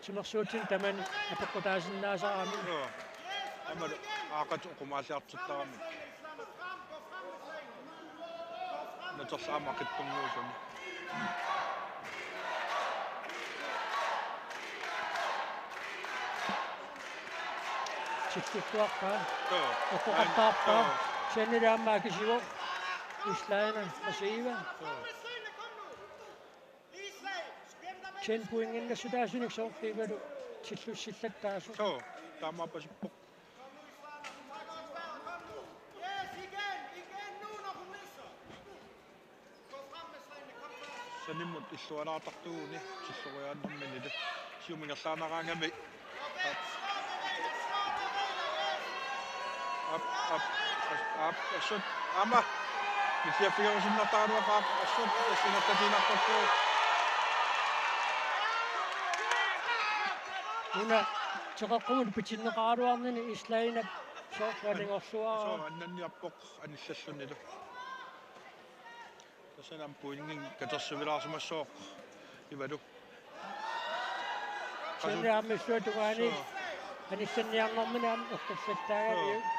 timersuutinik tamanit apeqqutaasinnaasarami. Joo. Aammalu aaqatit oqumaalliartittaramik. Naterlaama qittunnguusuni. Tillittuarpaa. Joo. Eqqoqattaarpaa. Joo. Kisianni aamma akisuvoq. Islaana Masiiva. Joo. Ten pointinnassutaasunik soorlu Ivalu tillussillattaasoq. Joo, taamaapasippoq. Sanimmut illualaartartuuguni tilloriaannarminilu. Siumut ingerlaannaraangami. Aap, aap, aap, assut, aamma. Nissiaffigerusunnartaraluaqaaq, assut, assingertatiinartorlu. Una teqeqqumut pitinneqaraluarnini Islaanap Soorlu anigorluarpaa. Soorlu annanniarpoq anillallunilu. Tassani aamma pointinik katersuilaarsimassooq Ivalu. Suli aamma illuatungaani. Soo. Anillanniarnermini aamma eqqissattaagaliuk. Soo.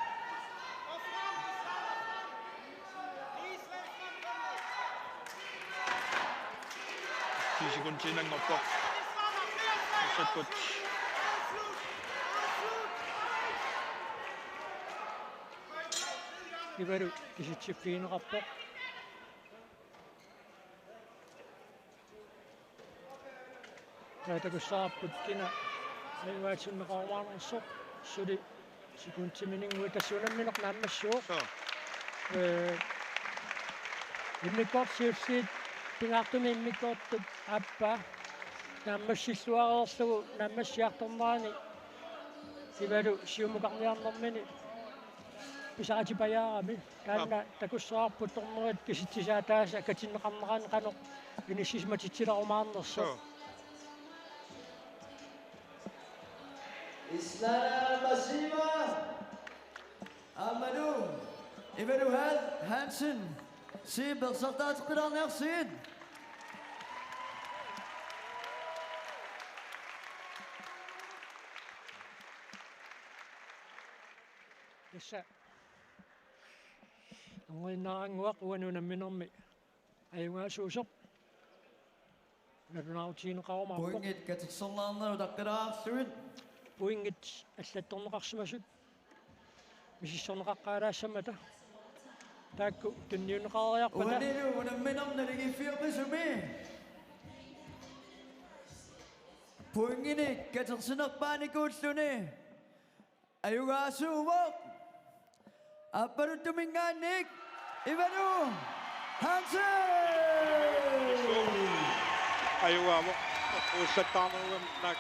Ti sekundiinnanngorpoq. Massakkut. Ivalu kisitsiffigineqarpoq. Taava takussavarput kina ajugaatsinneqarumaarnersoq, suli sekundiminnguit, tassa unammineq naammassivoq. Soo. Ee, immikkoortut siulliit pingaartumik immikkoortup aappaa naammassilluareerlugu naammassiartornerani Ivalu siumukarniarnermini pisaqatipajaarami. Taanna, aap, takussavarput dommerit kisitsisaataasa katinneqarnerani qanoq inissisimatitsilerumaarnersoq. Soo. Islana Masiva. Aammalu Ivalu Hansen. Sii peersartaateqqilaarniarsigit. Tassa. Anguninngaannguaq uani unamminermi ajugaasuusoq. Nalunaarutigineqarumaarpoq. Pointit katersorlaarnerat utaqqilaarlugit. Pointit allattorneqarsimasut misissorneqaqqaalaassammata. Taakku tunniunneqareeriarpata. Uanilu unamminermi naligiiffiup isumi. Pointinik katersinerpaanikuulluni ajugaasuuvoq. Aappaluttuminngaanniit Ivalu Hansen! Ajugaavoq. Uussattaarnerugamik naak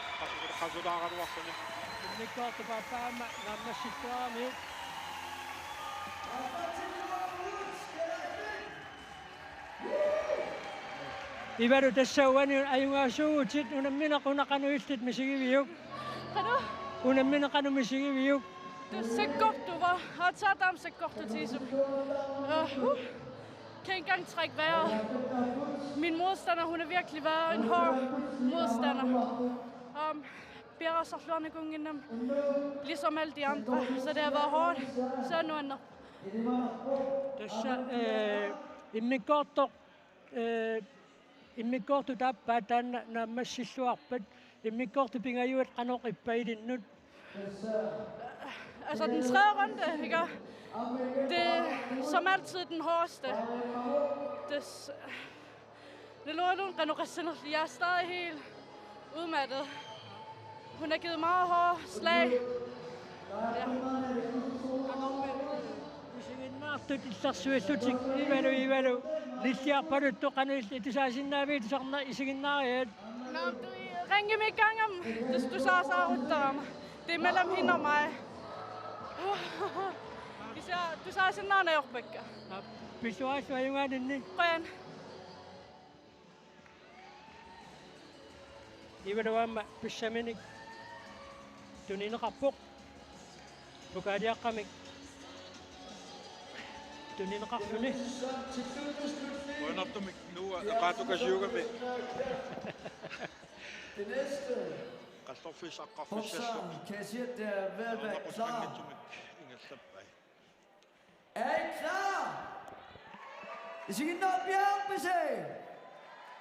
qasulaaraluarluni. Immikkoortup aappaa aamma naammassilluaramiuk. Ivalu, tassa uani ajugaasuuvutit, unammineq una qanoq illit misigiviuk? Qanoq? Unammineq qanoq misigiviuk? Tassa sakkortuvoq, aatsaat aamma sakkortutigisumik. Øh, uh. Kan ikke engang trække vejret. Min modstander, hun har virkelig været en hård modstander. Um, piareersarluarnikuunnginnama, ligesom alle de andre, så det har været hårdt. Så nu er det. Tassa, øh, immikkoortoq, øh, immikkoortut aappaa taanna naammassilluarpat, immikkoortut pingajuat qanoq ippa ilinnut? Altså, den tredje runde, ikke? Det er som altid den hårdeste. Det s-, Naluaralugu qanoq qassanerlugu, jeg er stadig helt udmattet. Hun har givet meget hårde slag. Ja. Isiginnaartut illersuillutik Ivalu, Ivalu. Nilliarpaluttoq qanoq illit tusaasinnaavigit, tusarna isiginnaariat? Nå, du, ringe mig i gang om, hvis du så så rundt om. Det er mellem hende og mig. Især, du så sådan noget, når jeg rykker. Pilluaassu ajugaanninni. Qujan. Ivalu aamma pissaminik tunineqarpoq. Pokaliaqqamik tunineqarluni. Qujanartumik Noah eqaatukasiugami. Qallorfissaqqarfissallu. Kan jeg sige, at det er ved at være klar. Ingerlappai. Er I klar? Isiginnaarpiarpisi?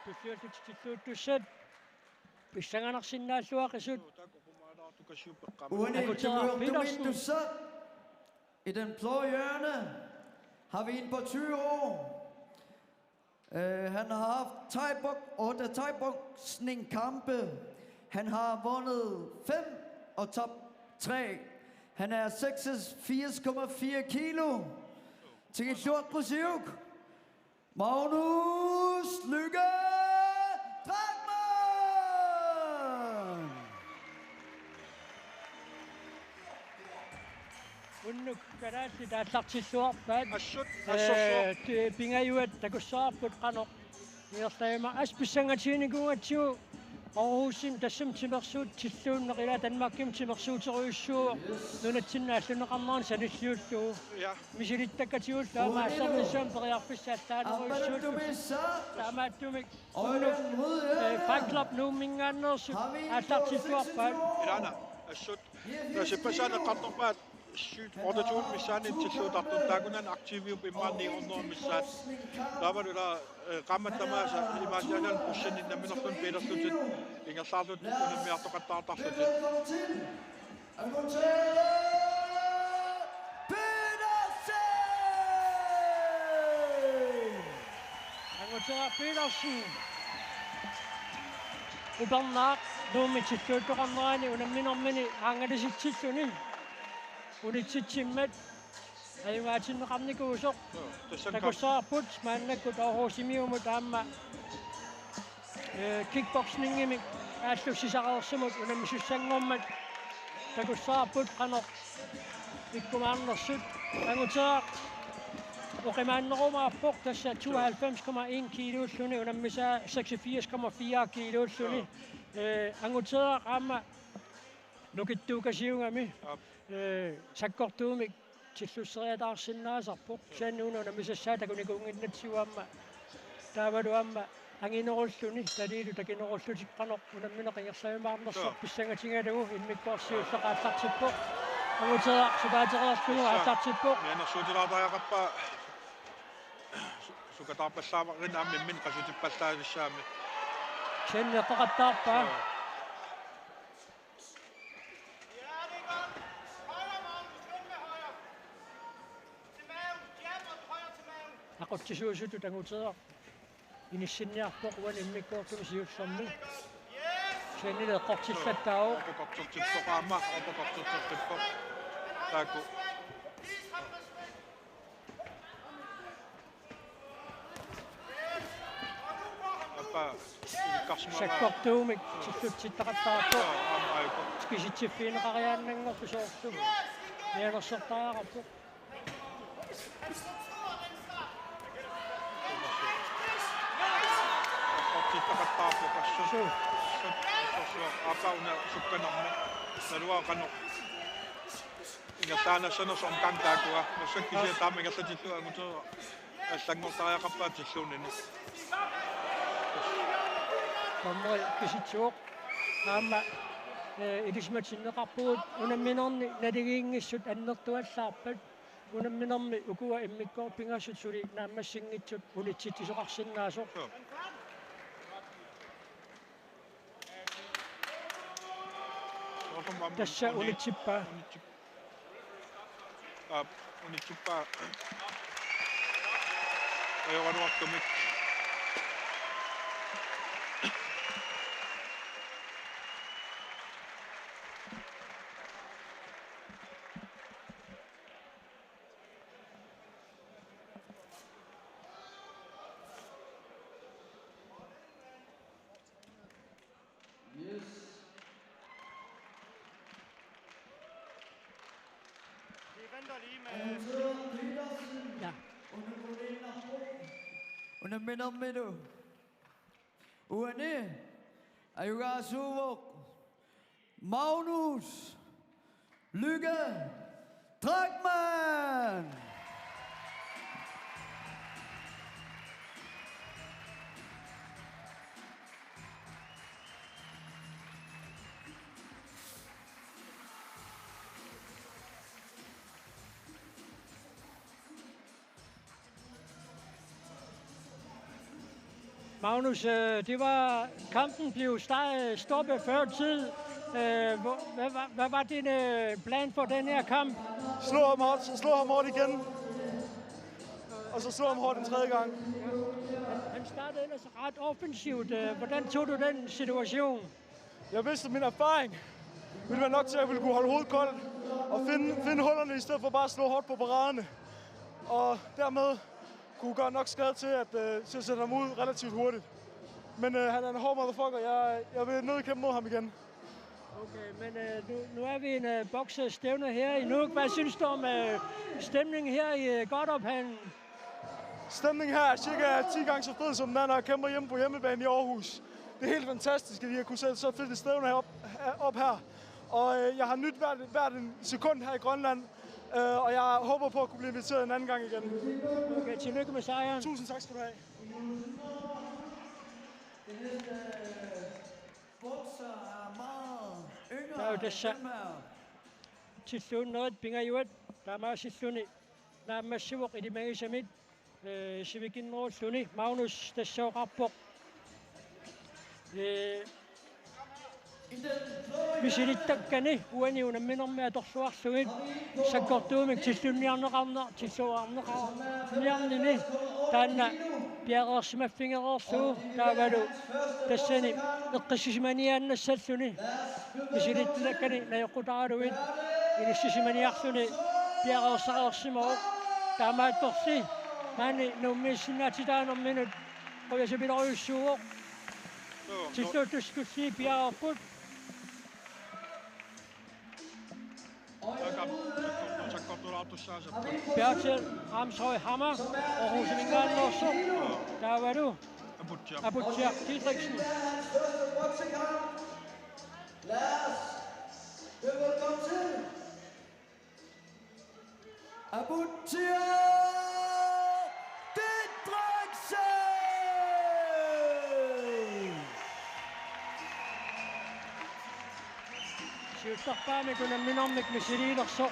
Tulliullutik tilluuttussat pissanganarsinnaalluaqisut. Uani Akuteraq Petersen. Tiguertumiittussaq. I den blå hjørne har vi en på tyve år. Øh, han har haft thai-bok-, otte thai-boksning-kampe. Han har vundet fem og tabt tre. Han er seksogfirs komma fire kilo. Tikilluaqqusuk. Magnus Lykke Drachmann. Unnuk kalaallit aallartilluarpaat. Assut, assorsuaq. Ee, ti-, pingajuat takussavarput qanoq ingerlagima. Assut pissangatiginikuugatsigu Aarhusimi tassami timersuut tilluunneq, ilaa, Danmarkimi timersuuterujussuuvoq nunatsinni aallunneqarnerani sanilliullugu. Ja. Misilittakkatigut taama assernissaanut periarfissat allaanerujussuullutik. Taamaattumik unnuk, eh, Fight Club Nuumminngaanneersut aallartilluarpaat. Ilaana, assut. Tassa ippassaq eqqartorpaat syv, otte tusind missaanni tilluuttartut, taakkunani aktiviupput immaqa ni hundrede missaat. Taavalu ila, eh, qaammat tamaasa imaaliallaannaq bussinni nammineerluni biilerlutik ingerlaarlutik unammiartoqattaartarlutik. Anguteraq Petersen. Upernaaq Nuummi tilluuttoqarnerani unamminermini aanngalissitsilluni unitsitsimmat ajugaatinneqarnikuusoq. Joo, tassani takussavarput maannakkut Aarhusimiumut aamma, eh, kickboxingimik aallussisareersumut unammisussanngormat takussavarput qanoq ikkumaarnersut. Anguteraq oqimaannerumaarpoq, tassa tooghalvfems komma en kiiluulluni, unammisaa seksogfirs komma fire kiiluulluni. Joo. Eh, Anguteraq aamma nukittuukasiugami. Aap. Eh, sakkortuumik tillusseriataarsinnaasarpoq. Kisianni una unammisassaa takunikuunnginnatsigu aamma. Taavalu aamma anginerulluni, taliilu takinerullutik qanoq unammineq ingerlajumaarnersoq. Joo. Pissangatigalugu immikkoortoq siulleq aallartippoq. Anguteraq supaatereerlugu aallartippoq. Mianersuutilaartariaqarpaa su-, sukataarpallaarnerit aamma imminnut qasutsippallaassaammat. Kisianni eqqoqattaarpaa. Joo. Aqutsisuusutut Anguteraq inissinniarpoq uani immikkoortumi siullermi. Kisiannili eqqortillattaarpoq. Uppercuttertippoq aamma, uppercuttertippoq. Taakku. Aappa, ilikkarsimavaa. Sakkortuumik tillutsittaqattaarpoq. Aamma aajuku. Kisitsiffigineqariaannanngorpoq soorlu. Mianersortariaqarpoq. Sakkortuumik tillutsittaqattaarpoq assut. Suu. Assut, assut, assut. Aappa una sukkanermi. Naluara qanoq ingerlaannassanersoq omgang taakkua. Massakkut kisianni taama ingerlatillugu Anguteraq allanngortariaqarpaa tilluunini. Dommeri kisitsivoq. Aamma, eh, ilisimatinneqarpugut unamminerni naligiinngissut annertuallaarpat. Unamminermi ukua immikkoortut pingasut suli naammassinngitsut unitsitsisoqarsinnaasoq. Joo. Soorlu aamma tassa uni-, unitsippaa. Unitsippaa. Aap, unitsippaa. Ajoraluartumik. Yes. Vi venter lige med... Ja. Unamminermilu uani ajugaasuuvoq Magnus Lykke Drachmann. Magnus, øh, det var, kampen blev sta-, stoppet før tid. Øh, hvor, hvad, var, hvad var din, øh, plan for den her kamp? Slå ham hårdt, slå ham hårdt igen. Og så slå ham hårdt en tredje gang. Han, han startede ellers ret offensivt. Øh, hvordan tog du den situation? Jeg vidste, at min erfaring ville være nok til, at jeg ville kunne holde hovedet koldt og finde, finde hullerne i stedet for bare at slå hårdt på paraderne. Og dermed kunne gøre nok skade til at, øh, til at sætte ham ud relativt hurtigt. Men, øh, han er en hård motherfucker. Jeg, jeg vil nødig kæmpe mod ham igen. Okay, men, øh, nu, nu er vi en, øh, boksestævne her i Nuuk. Hvad synes du om, øh, stemningen her i, øh, Godthåbhallen? Stemningen her er cirka ti gange så fed, som den er, når jeg kæmper hjemme på hjemmebane i Aarhus. Det er helt fantastisk, at vi har kunnet sætte så fedt et stævne op, op her. Og øh, jeg har nydt hvert, hvert en sekund her i Grønland, øh, og jeg håber på at kunne blive inviteret en anden gang igen. Okay, tillykke med sejren. Tusind tak skal du have. Der er jo det sa- Tilluunnerit pingajuat taamaasilluni naammassivoq ilimagisamit, eh, sivikinnerulluni. Magnus tassa oqarpoq, eh, misilittakkani uani unamminermi atorluarlugit sakkortuumik tillunniarneqarne-, tilluarneqarniarnini taanna piareersimaffigereerlugu taavalu tassani eqqissisimaniaannassalluni misilittakkani najoqqutaralugit inissisimaniarluni piareersareersimavoq. Taamaattorli maani Nuummiissinnaatitaanerminut qujasapilorujussuuvoq. Tilluuttussatulli piareerput. Sakkortuulaartussaassapput. Bertel Ramshøj Hammer, Aarhusiminngaanneersoq. Taavalu Aputsiaq. Aputsiaq Didriksen. Aputsiaq Didriksen! Siullerpaamik unamminermik misiliilersoq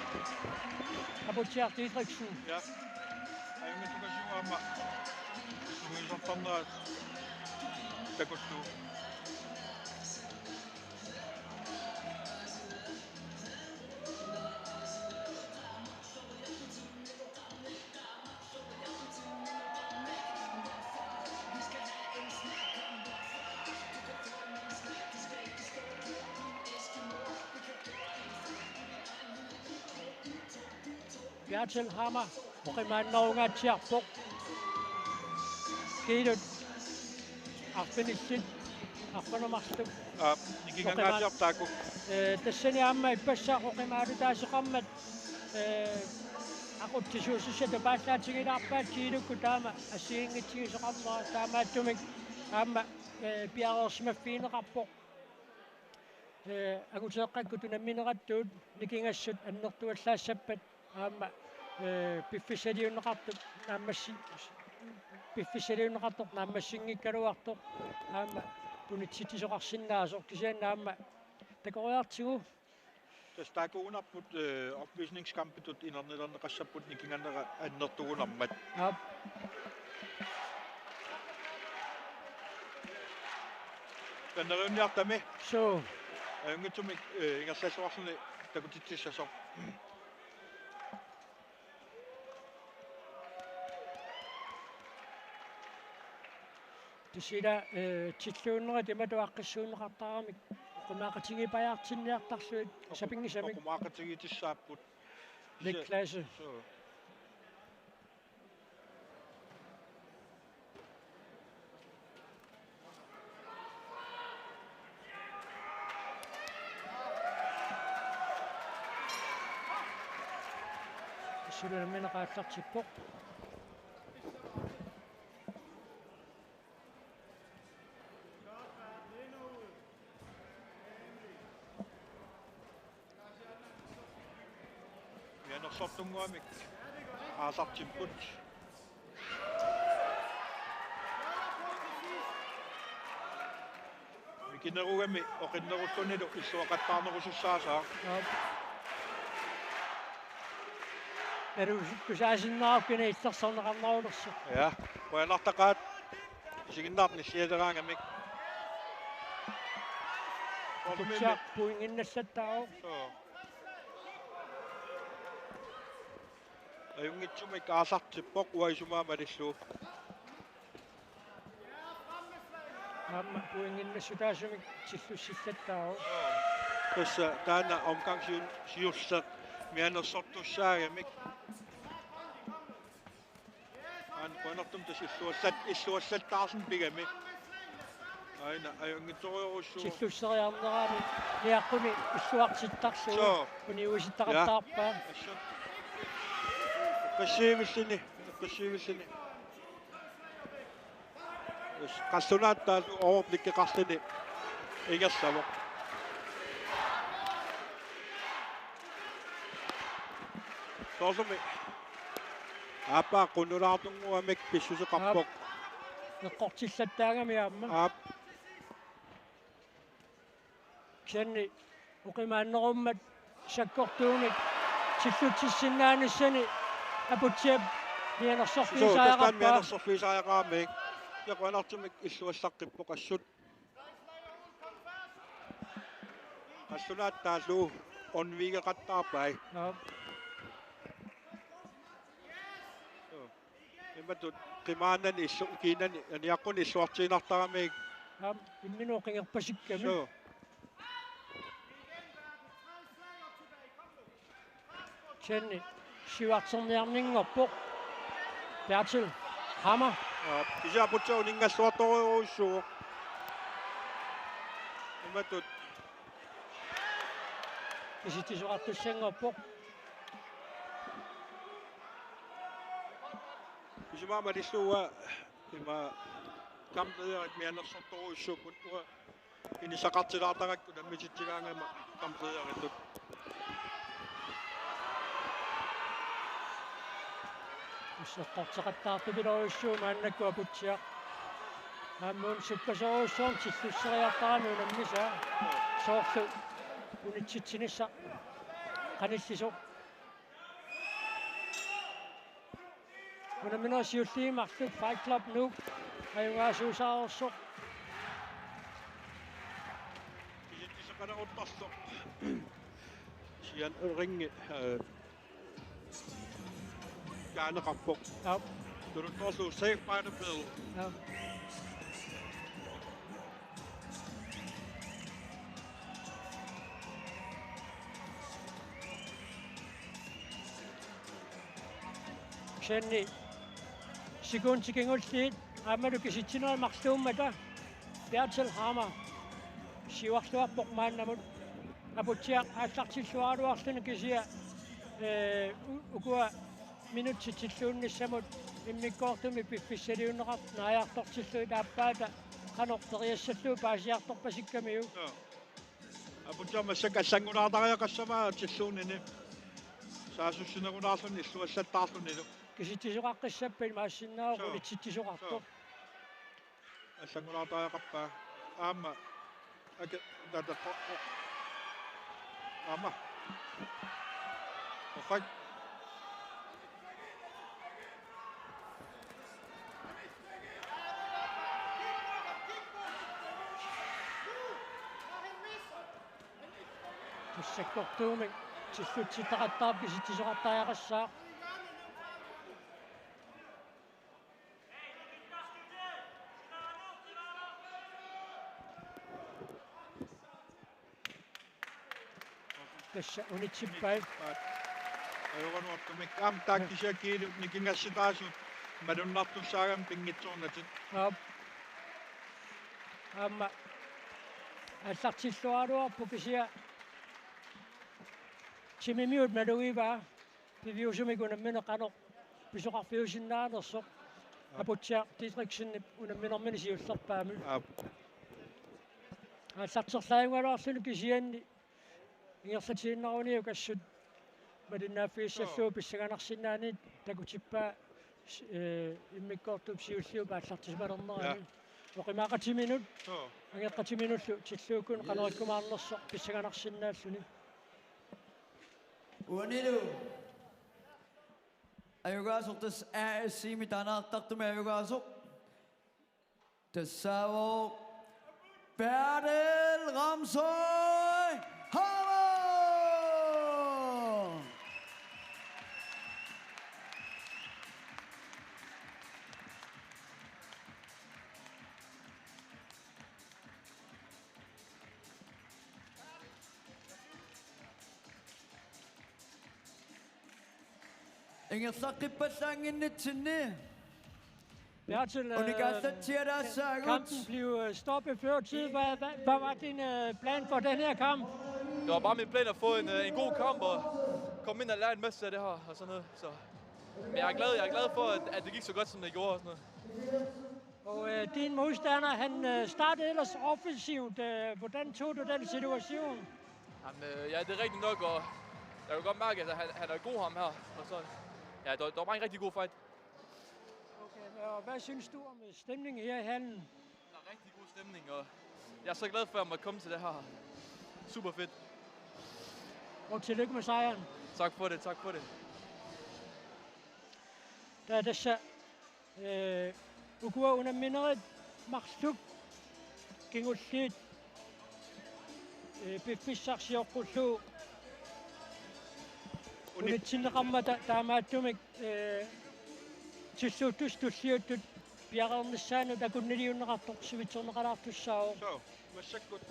Aputsiaq Didriksen. Ja. Ajunngitsukasiuvoq aamma sungiusartarnerat takullugu. Bertel Hammer oqimaannerungaatsiarpoq. Kiilut arfinillit arfineq-marluk. Aa, nikingangaatsiarpoq taakku. Eh, tassani aamma ippassaq oqimaalutaasoqarmat, eh, aqutsisuusussatut paallaatigilaarpaat kiilukkut taama assigiinngitsigisoqarnera taamaattumik aamma, eh, piareersimaffigineqarpoq. Eh, anguteeqqakkut unamminerattuut nikingassut annertuallaassappat aamma, eh, piffissaliunneqartup naammassi-, piffissaliunneqartoq naammassinngikkaluartoq aamma unitsitsisoqarsinnaasoq kisianni aamma takoriartigu. Tassa taakkuugunarput, eh, opvisningskampitut inernilerneqassapput nikinganera annertugunarmat. Aap. Tannerunniartami. Suu. Ajunngitsumik, eh, ingerlassuarluni takutitsissasoq. Tassa ila, eh, tilluunnerit imatut aaqqissuunneqartaramik oqimaaqatigipajaartinniartarlugit. Oqu-, sapinngisamik. Oqimaaqatigiitissaapput. Niklas. Suu. Suli nammineq aallartippoq. Mianersortunnguamik aasartipput. Mikinerugami oqinnerullunilu illuaqattaarnerusussaasoq. Aap. Naluara tusaasinnaarpini illersorneqarnerulersoq. Ja, qujanartaqaat. Isiginnaartut nissialeraangamik. Aputsiaq pointinnassattaavoq. Suu. Ajunngitsumik aasartippoq uanga isumaa malillugu. Aamma pointinnassutaasumik tillussillattaarpoq. Tassa taanna omgang siul-, siulleq mianersortussaagamik. Aana qujanartumik tassa illuallat-, illuallattaarluni pigami. Aana ajunngitsorujussuuvoq. Tillusseriarnerani niaqqumi illuartittarlugu. Suu. Uniuisittaqattaarpaa. Ja. Assut. Eqqissiivilluni, eqqissiivilluni. Qallunaatut taallugu overblikkeqarluni ingerlavoq. Soorlumi aappaa qunulaartunnguamik pissuseqarpoq. Aap. Eqqortillattaagami aamma. Aap. Kisianni oqimaannerummat sakkortuumik tillutsissinnaanissani Aputsiap mianersorfigisariaqarpaa. Suu, tassa mianersorfigisariaqarami. Qujanartumik illuallaqqippoq assut. Qallunaatut taallugu undvigeqattaarpai. Aap. Suu. Imatut qimaanani illu-, kiinani aniaqquni illuartiinnartarami. Aap, imminut oqingerpasikkami. Suu. Kisianni siuarterniarninngorpoq. Bertel Hammer. Aap, kisianni Aputsiaq uninngalluartorujussuuvoq. Imatut. Kisitsisoqartussanngorpoq. Isumaqarpunga illuua ima kampliarit mianersortorujussuupput, uanga inissaqartilaartarakku nammisitsigaangama kampliaritut. Eqqorteqattaartupiloorujussuuvoq maannakkut Aputsiaq. Aamma una suppasorujussuarmik tillusseriartarami unammisaa. Soorlu unitsitsinissaq qanillisoq. Unamminerit siulliit marluk Fight Club Nuuk ajugaasuusaareersoq. Kisitsiseqaleruttarsoq. Sian ringi, øh, kaaneqarpoq. Aap. Tuluttoorlugu Saved by the Bell. Aap. Kisianni sekundit kingulliit aammalu kisitsinerit marluummata Bertel Hammer siuarluarpoq maannamut. Aputsiaq aallartilluaraluarluni kisianni, ee, u-, ukua minutsit tilluunnissamut immikkoortumi piffissaliunneqartut naajartortillugit aappaata qanoq periassallugu paasiartorpasikkamiuk. Joo. Aputsiaq massakkut allanngulaartariaqassavaa tilluunini. Saassussinerulaarluni illuallattaarlunilu. Kisitsisoqaqqissappat imaassinnaavoq. Joo. Unitsitsisoqartoq. Joo. Allanngulaartariaqarpaa. Aamma. Ake, tata, o, o. Aamma. Offside. Tassa sakkortuumik tillutsittaqattaarpoq kisitsisoqattariaqassaaq. Tassa unitsippai. Ajoraluartumik aamma taakku kisianni kiilu nikingassutaasut malunnartussaagami pinngitsoornatik. Aap. Aamma aallartilluaraluarpoq kisianni timimiut malugivaa. Piviusumik unammineq qanoq pisoqarfiusinnaanersoq. Aap. Aputsiaq Didriksenip unamminermini siullerpaamik. Aap. Aallarterlaajugaluarluni kisianni ingerlatiinnaruniuk assut malinnaaffigissallugu. Joo. Pissanganarsinnaanit takutippaa s-, ee, immikkoortup siulliup aallartissimalernerani. Ja. Oqimaaqatiminut. Joo. Angeqqatiminullu tilluukkuni qanoq ikkumaarnersoq pissanganarsinnaalluni. Uanilu ajugaasoq tassa A S C-mi taaneqartartumi ajugaasoq. Tassaavoq Bertel Ramsøy Hammer! Ingerlaqqippallaannginnitsinni. Bertel, øh, unikaallatsialaassaagut. Kampen blev, øh, stoppet før tid. Hvad, hvad, hvad var din, øh, plan for den her kamp? Det var bare min plan at få en, øh, en god kamp og komme ind og lære en masse af det her og sådan noget. Så. Men jeg er glad, jeg er glad for, at, at det gik så godt, som det gjorde og sådan noget. Og, øh, Din modstander, han øh, startede ellers offensivt. Øh, Hvordan tog du den situation? Jamen, øh, ja, det er rigtigt nok, og jeg kan godt mærke, at han, han er god, ham her. Og så, ja, det var, det var bare en rigtig god fight. Okay, og hvad synes du om øh, stemningen her i hallen? Der er rigtig god stemning, og jeg er så glad for, at jeg måtte komme til det her. Super fedt. Og tillykke med sejren. Tak for det, tak for det. Der er det så. Øh, Ukua unamminerit marluk kingulliit øh, piffissaq sioqqullugu unitsinneqarmata taamaattumik øh, tilluuttussat tulliuttut piareernissaanut akunniliunneqartoq sivitsorneqalaartussaavoq. Suu, massakkut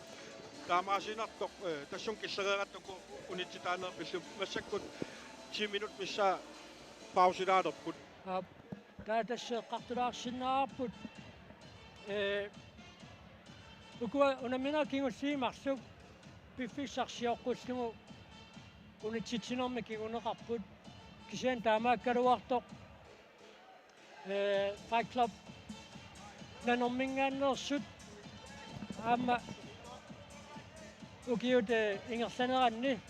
taamaasiinnartoq øh, tassunga killereeratta uku unitsitaaneq pillugu massakkut ti minut missaa pausilaalerput. Aap. Taava tassa eqqartulaarsinnaavarput øh, ukua unamminerit kingulliit marluk piffissaq sioqqullugu unitsitsinermi kinguneqarput kisianni taamaakkaluartoq øh, Fight Club Nanorminngaanneersut aamma ukiut øh, ingerlaneranni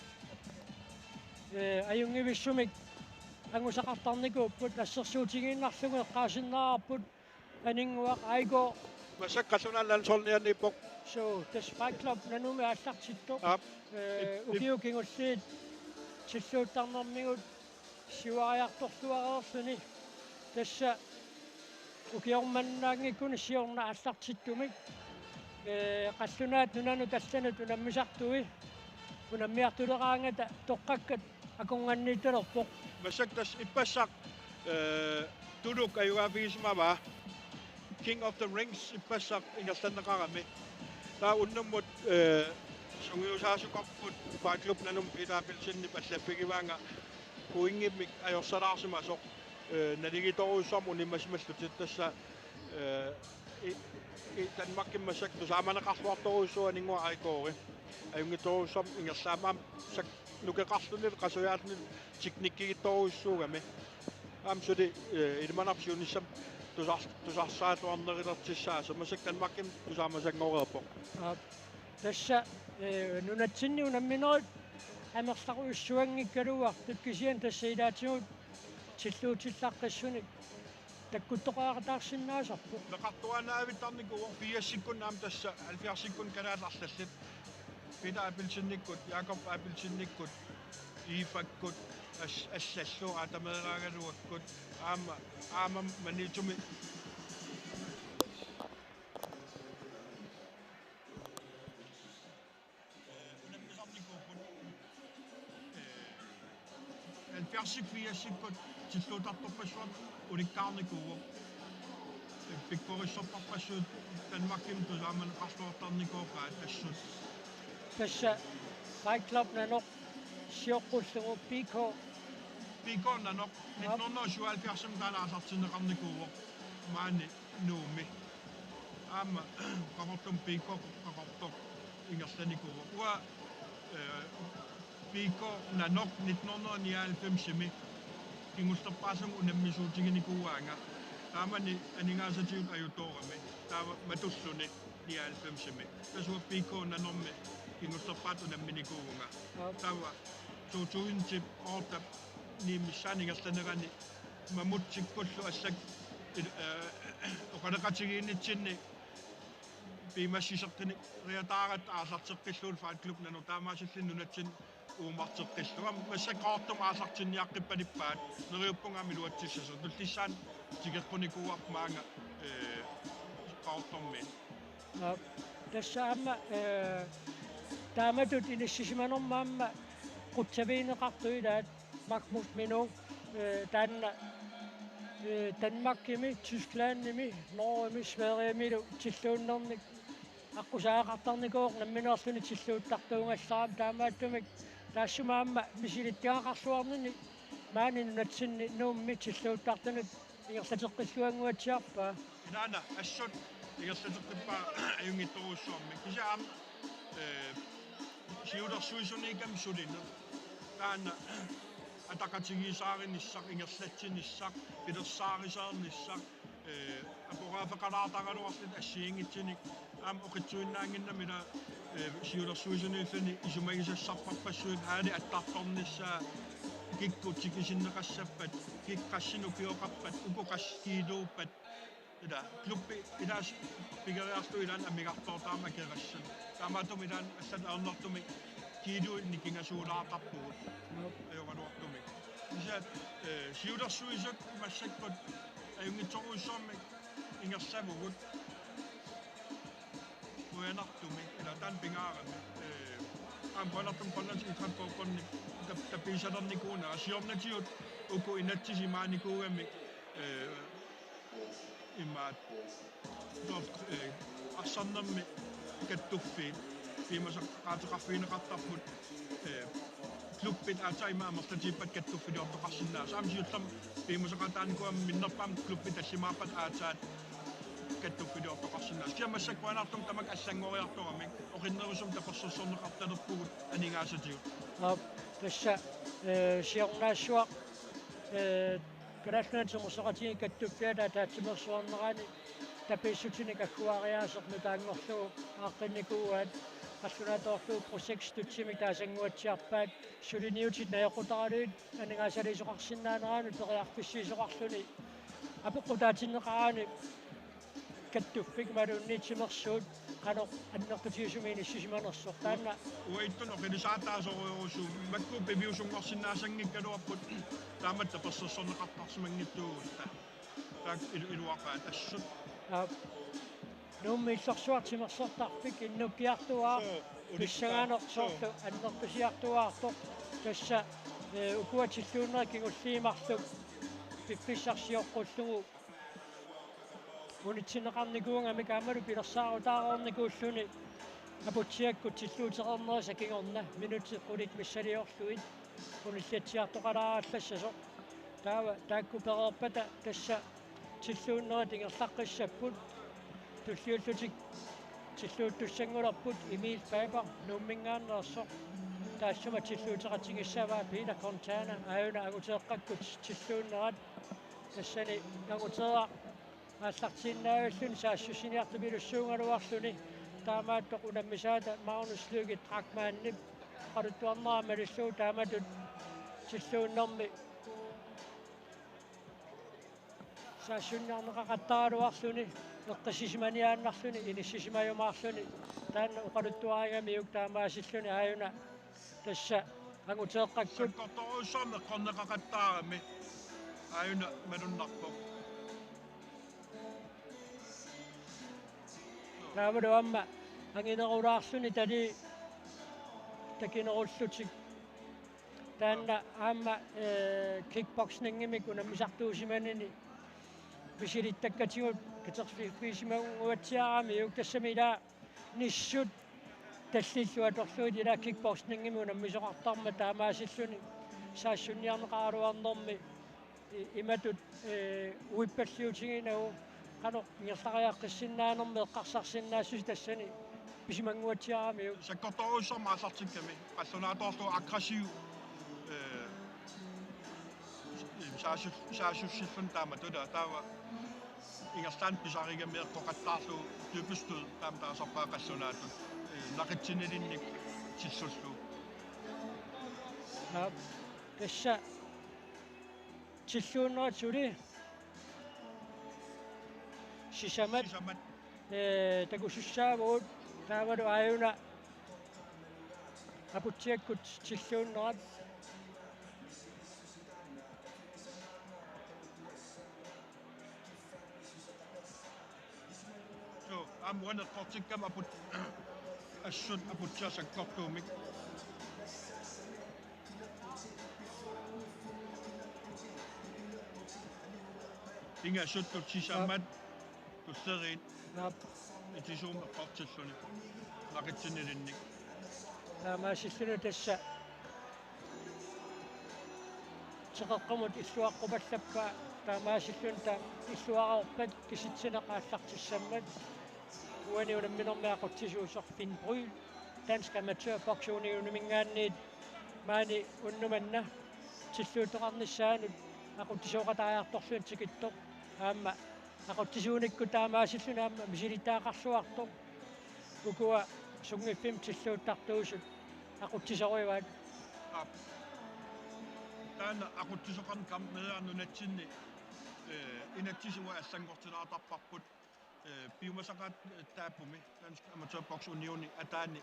øh, ajunngivissumik angusaqartarnikuupput assersuutigiinnarlugu eqqaasinnaavarput Aninnguaq Aigoo. Massakkut qallunaat landsholdianiippoq. Suu, tassa Fight Club Nanumi aallartittoq. Aap. Øh, ukiut kingulliit tilluuttarnermigut siuariartorluareerluni tassa ukioq mannaanngikkuni siorna aallartittumik øh, qallunaat nunanut allanut unammisartui unammiartuleraangata toqqakkat akunnganniittalerpoq. Massakkut tassa ippassaq øh, Tuluk ajugaaffigisimavaa King of the Rings ippassaq ingerlanneqarami. Taava unnummut øh, sungiusaasukorput Fight Club Nanumi Peter Abelsenip allaffigivaanga pointimmik ajorsalaarsimasoq øh, naligiittorujussuarmik unammisimalluni tassa øh, i, i Danmarkimi massakkut tusaamaneqarluartorujussuuvoq Aninnguaq Aigoori. Ajunngitsorujussuarmik ingerlaammat sak nukeqarluni qasujaalluni teknikkigiittorujussuugami. Aamma suli øh, ilimanarpoq siunissami tusar, tusarsaaluarnerilertussaasoq massakkut Danmarkimi tusaamasanngoreerpoq. Aap. Tassa øh, nunatsinni unamminerit amerlaqissuanngikkaluartut kisianni tassa ilaatigut tilluutillaqqissunik takkuttoqartaarsinnaasarpoq. Peqartuaannaavittarnikuuvoq firsikkunni aamma tassa halvfjerdsikkunni kalaallit arlallit. Peter Abelsenikkut, Jakob Abelsenikkut, Iifakkut, as, allallu aatameeraagaluakkut aamma aamma Maniitsumi Øh, unammisarnikuupput. Øh, halvfjerdsit firsikkut tilluuttartorpassuarnik ulikkaarnikuuvoq. Pikkorissortarpassuit Danmarkimi tusaamaneqarluartarnikooqaat assut. Tassa Fight Club Nanoq sioqqullugu P K. P K Nanoq nitten hundrede og syvoghalvfjerds taanna aallartinneqarnikuuvoq maani Nuummi. Aamma Qaqortumi P K Qaqortoq ingerlanikuuvoq. Uanga øh, P K Nanoq nitten hundrede og nioghalvfemsimi kingullerpaasumik unammisuutiginikuuaanga. Taamani aningaasatigut ajutoorami. Taava matulluni nioghalvfemsimi. Tassa uanga P K Nanormi kingullerpaatut unamminikuuvunga. Aap. Taava to tusind otte-mi missaani ingerlanerani Mamutsikkullu allaat il- øh, oqaloqatigiinnitsinni piumassuseqqinneriataaratta aallarteqqillugulu Fight Club Nanoq taamaasilluni nunatsinni uumarteqqillugu. Aamma massakkut Qaqortumi aallartinniaqqippalippaat neriuppunga aamma iluatsissasoq. Tullissaani tikeqqunikuuarput maanga øh, Qaqortormiit. Aap. Tassa aamma øh, taamatut inissisimanermut aamma qutsavigineqartut ilaat Mahmoud Minogue øh, taanna øh, Danmarkimi, Tysklandimi, Norgemi, Sverigemilu tilluunnernik aqqusaagaqartarnikuuvoq nammineerluni tilluuttartuugallarami taamaattumik taassuma aamma misilittagaqarluarnini maani nunatsinni Nuummi tilluuttartunut ingerlateqqilluannguatsiarpaa. Ilaana assut ingerlateqqippaa ajunngitsorujussuarmik. Kisianni aamma øh, siulersuisuniikkamik sulineq. Taanna ataqatigiissaarinissaq, ingerlatsinissaq, pilersaarusiornissaq, Ee, aporaafeqalaartaraluarluta assigiinngitsunik aamma oqitsuinnaannginnami ila, ee, siulersuisuniilluni isumagisassarpassuit haali attartornissaa, kikkut tikisinneqassappat, kikkut qassinik ukioqarpat, uku qassit kiiluuppat, ila klubbi ilaasa pigeriarlugu ilaanni amigartoortarami akeqassanut. Taamaattumik ilaanni allat ajornartumik kiiluit nikingasuulaartarpugut. Ajoraluartumik. Kisianni, ee, siulersuisut massakkut ajunngitsorujussuarmik ingerlavugut. Qujanartumik, ila taanna pingaarami. Ee, aamma qujanartumik Grønlands Idrætsforbundip tap-, tapiissalernikuunera. Siornatigut uku inatsisit maanikuugamik, ee, imaat, soorlu, ee, arsaannermi kattuffiit piumasaqaateqarfigineqartarput, ee, klubbit aatsaat ima amerlatigippata kattuffiliortoqarsinnaasut. Aamma siullermik piumasaqaataanikuugami minnerpaamik klubbit tallimaarpata aatsaat kattuffiliortoqarsinnaasut. Kisianni massakkut qujanartumik tamakku allanngoriartoramik oqinnerusumik tapersersorneqartalerpugut aningaasatigut. Aap, tassa, ee, siornaassuaq, ee, Kalaallit Nunaanni Timersoqatigiit Kattuffiata ataatsimeersuarnerani tapiissutinik agguariaaseq nutaanngorlugu aaqqinnikuuaat, qallunaatoorlugu projektstøttemik taasannguatsiarpaat, suliniutit najoqqutaralugit aningaasaliisoqarsinnaaneranut periarfissiisoqarluni apeqqutaatinneqarani kattuffik imaluunniit timersuut qanoq annertutigisumik inissisimanersoq taanna. Uagutsinnut oqilisaataasorujussuuvoq, makku piviusunngorsinnaassanngikkaluarput taamatut tapersersorneqartarsimanngitsuugutta. Taakku ilu-, iluaqaat assut. Aap. Nuummi Illorsuaq timersortarfik innukkiartuaartoq. Soo, ulikkaartoq. Pissangaaneq soorlu annertusiartuaartoq. Tassa, ee, ukua tilluunnerit kingulliit marluk piffissaq sioqqullugu unitsinneqarnikuugamik aammalu pilersaarutaareernikuulluni Aputsiakkut tilluutereernerisa kingorna minutsit qulit missiliorlugit unillatsiartoqalaagallassasoq. Taava taakku pereerpata tassa tilluunnerit ingerlaqqissapput. Tulliullutik tilluuttussanngulerput Emil Faber Nuumminngaanneersoq. Taassuma tilluuteqatigissavaa Peter Quintana, aajuna Anguteeqqakkut tilluunnerat. Tassani Anguteeraq aallartiinnavilluni saassussiniartupilussuugaluarluni, taamaattoq unammisaata Magnus Lykke Drachmannip oqaluttuarnera malillugu taamatut tilluunnermi saassunniarneqaqattaraluarluni, eqqissisimaniaannarluni, inissisimajumaarluni, taanna oqaluttuarigamiuk taamaasilluni aajuna tassa Anguteeqqakkut. Sakkortoorujussuarmik eqqorneqaqattaarami aajuna malunnarpoq. Taavalu aamma anginerulaarluni talii takinerullutik. Taanna aamma, ee, kickboxingimik unammisartuusimanini misilittakkatigut katerfigisimanguatsiaramiuk, tassami ilaa nissut tallillu atorlugit ilaa kickboxingimik unammisoqartarmat taamaasilluni saassunniarneqaraluarnermi i-, imatut, ee, uippalliutiginagu qanoq ingerlariaqqissinnaanermi eqqarsarsinnaassusi tassani pisimannguatsiaramiuk. Sakkortoorujussuarmik aallartikkami qallunaatoorlugu aggressiv, ee, saasus-, saasussilluni taamatut taava ingerlaannaq pisarigami eqqoqattaarlugu dybdestød taama taasarpaat qallunaatut, ee, naqitsinnilinnik tillullugu. Aap, tassa tilluunnerit suli sisamat, sisamat, ee, takusussaavugut taavalu aajuna Aputsiakkut tilluunnerat. Suu, aamma uani eqqortikkami aput-, assut Aputsiaq sakkortuumik. Pingasuttut sisamat, tulleriit. Naap. Itisuumik eqqortilluni. Naqitsinnilinnik. Taamaasilluni tassa teqeqqumut illuaqqupallappaa, taamaasilluni taava illuareerpat kisitsineq aallartissammat. Uani unamminermi aqutsisuusoq Finn Bryl, Dansk Amatør Boksuniuninngaanniit maani unnuk manna tilluuttoqarnissaanut aqutsisooqataajartorluni tikittoq aamma aqutsisuunikkut taamaasilluni aamma misilittagaqarluartoq. Ukua sunngiffimmi tilluuttartuusut aqutsisorivaat. Aap. Taanna aqutsisoqarneq Kamp Media nunatsinni, eh, inatsisit allanngortilaartarparput. Eh, piumasaqaat, eh, taappumi, Dansk Amatør Boks Unioni ataani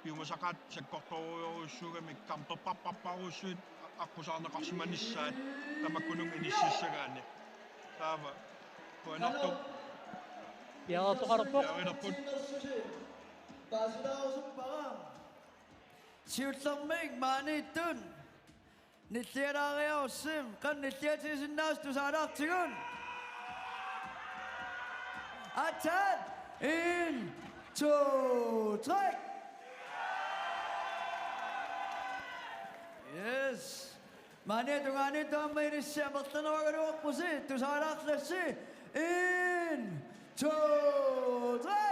piumasaqaat sakkortoorujorujussuugamik kamperparparparujussuit aqqusaarneqarsimanissaat tamakkununnga inississagaanni. Taava qujanartoq. Piareertoqalerpoq. Piareerpoq. Siullermik maaniittut nillialaariarussi, qanoq nilliatigisinnaasut tusaalaartigut? Aatsaat, en, to, tre. Yes. Maaniittup tungaaniittoq aamma ilissi amerlanerugaluarpusi, tusaalaarlassi. En, to, tre.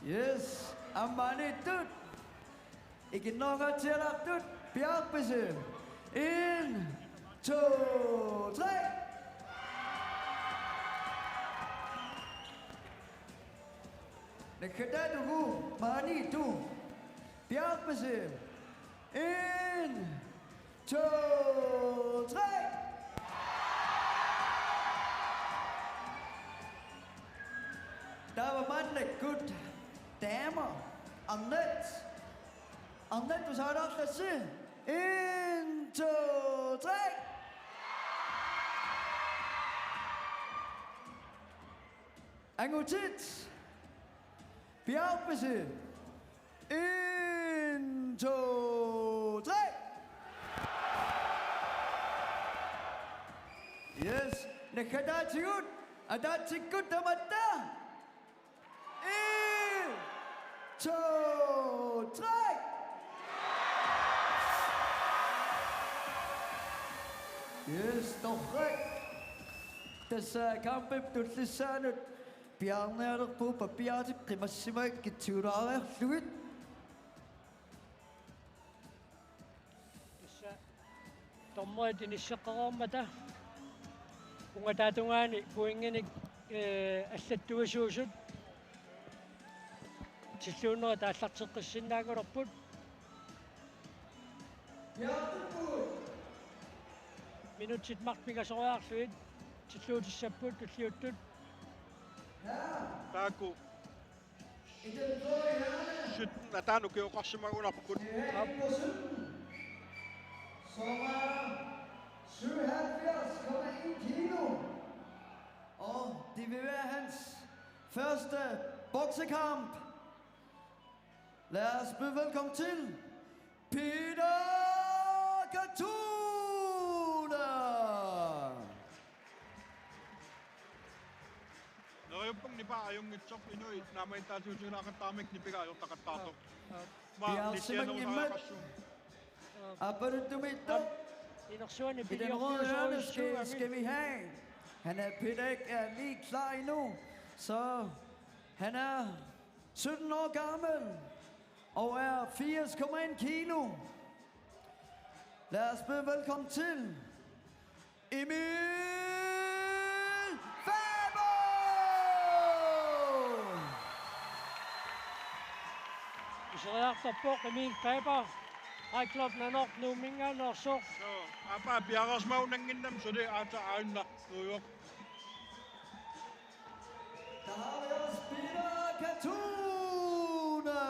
Yes, aamma maaniittut. Ikinnerungaatsialaartut, piareerpisi? En, to, tre. Naggataatigut maaniittut. Piareerpisi? En, to, tre. Taava maannakkut damer. Arnat. Arnat, tusaalaarlassi. En, to, tre. Angutit. Piareerpisi? En, to, tre. Yes. Naggataatigut ataatsikkut tamatta. En, to, tre. Yes, torrak. Tassa kampip tullissaanut piaarnialerpugut pappiaatit qimassimagakkit tigulaariarlugit. Tassa dommerit inisseqqareermata ungataatungaani pointinik, eh, allattuisuusut tilluunnerit aallarteqqissinnaanngulerput. Minutsit marluk pingasoriarlugit tilluutissapput tulliuttut. Taakku sytten ataanut ukioqarsimagunarput. Som er syvoghalvfjerds komma en kilo. Og det vil være hans første boksekamp. Lad os byde velkommen til Peter Katona. Neriuppunga nipa ajunngitsoq, inuit naammagittaatigut tigulaaqattaarmata nipiga ajortaqattaartoq. Aap, aap. Maa piaarsimanngimmata nissianerusariaqassuunga. Aap. Apparuttumiittoq. Aap. Inersuani. I den røde hjørne skal, piliorfiusorujussuugami. Skal vi have. Han er, Peter ikke er lige klar endnu, så han er sytten år gammel og er firs komma en kilo. Lad os byde velkommen til Emil Faber! Iseriartorpoq Emil Faber. High Club Nanoq Nuumminngaanneersoq. Joo, aappaa piareersimagunannginnami suli aatsaat aajuna nuivoq. Der har vi også Peter Katona.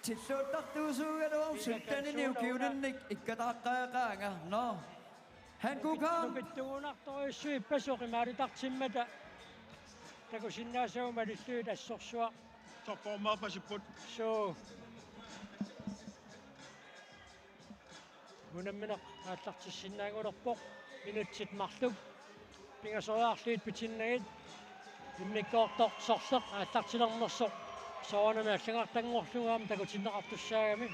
Tilluuttartuusuugaluarpoq syttenini ukiulinnik ikkataaqqajaqaanga. Nå. Han kunne komme. Nukittugunartorujussuit ippassaq imaalutartimmata. Takusinnaasavut malillugit assorsuaq. Topformeerpasipput. Suu. Unammineq aallartissinnaanngulerpoq minutsit marluk pingasoriarlugit pitinnagit. Immikkoortoq sorleq aallartilernersoq soorunami allagartanngorlugu aamma takutinneqartussaagami.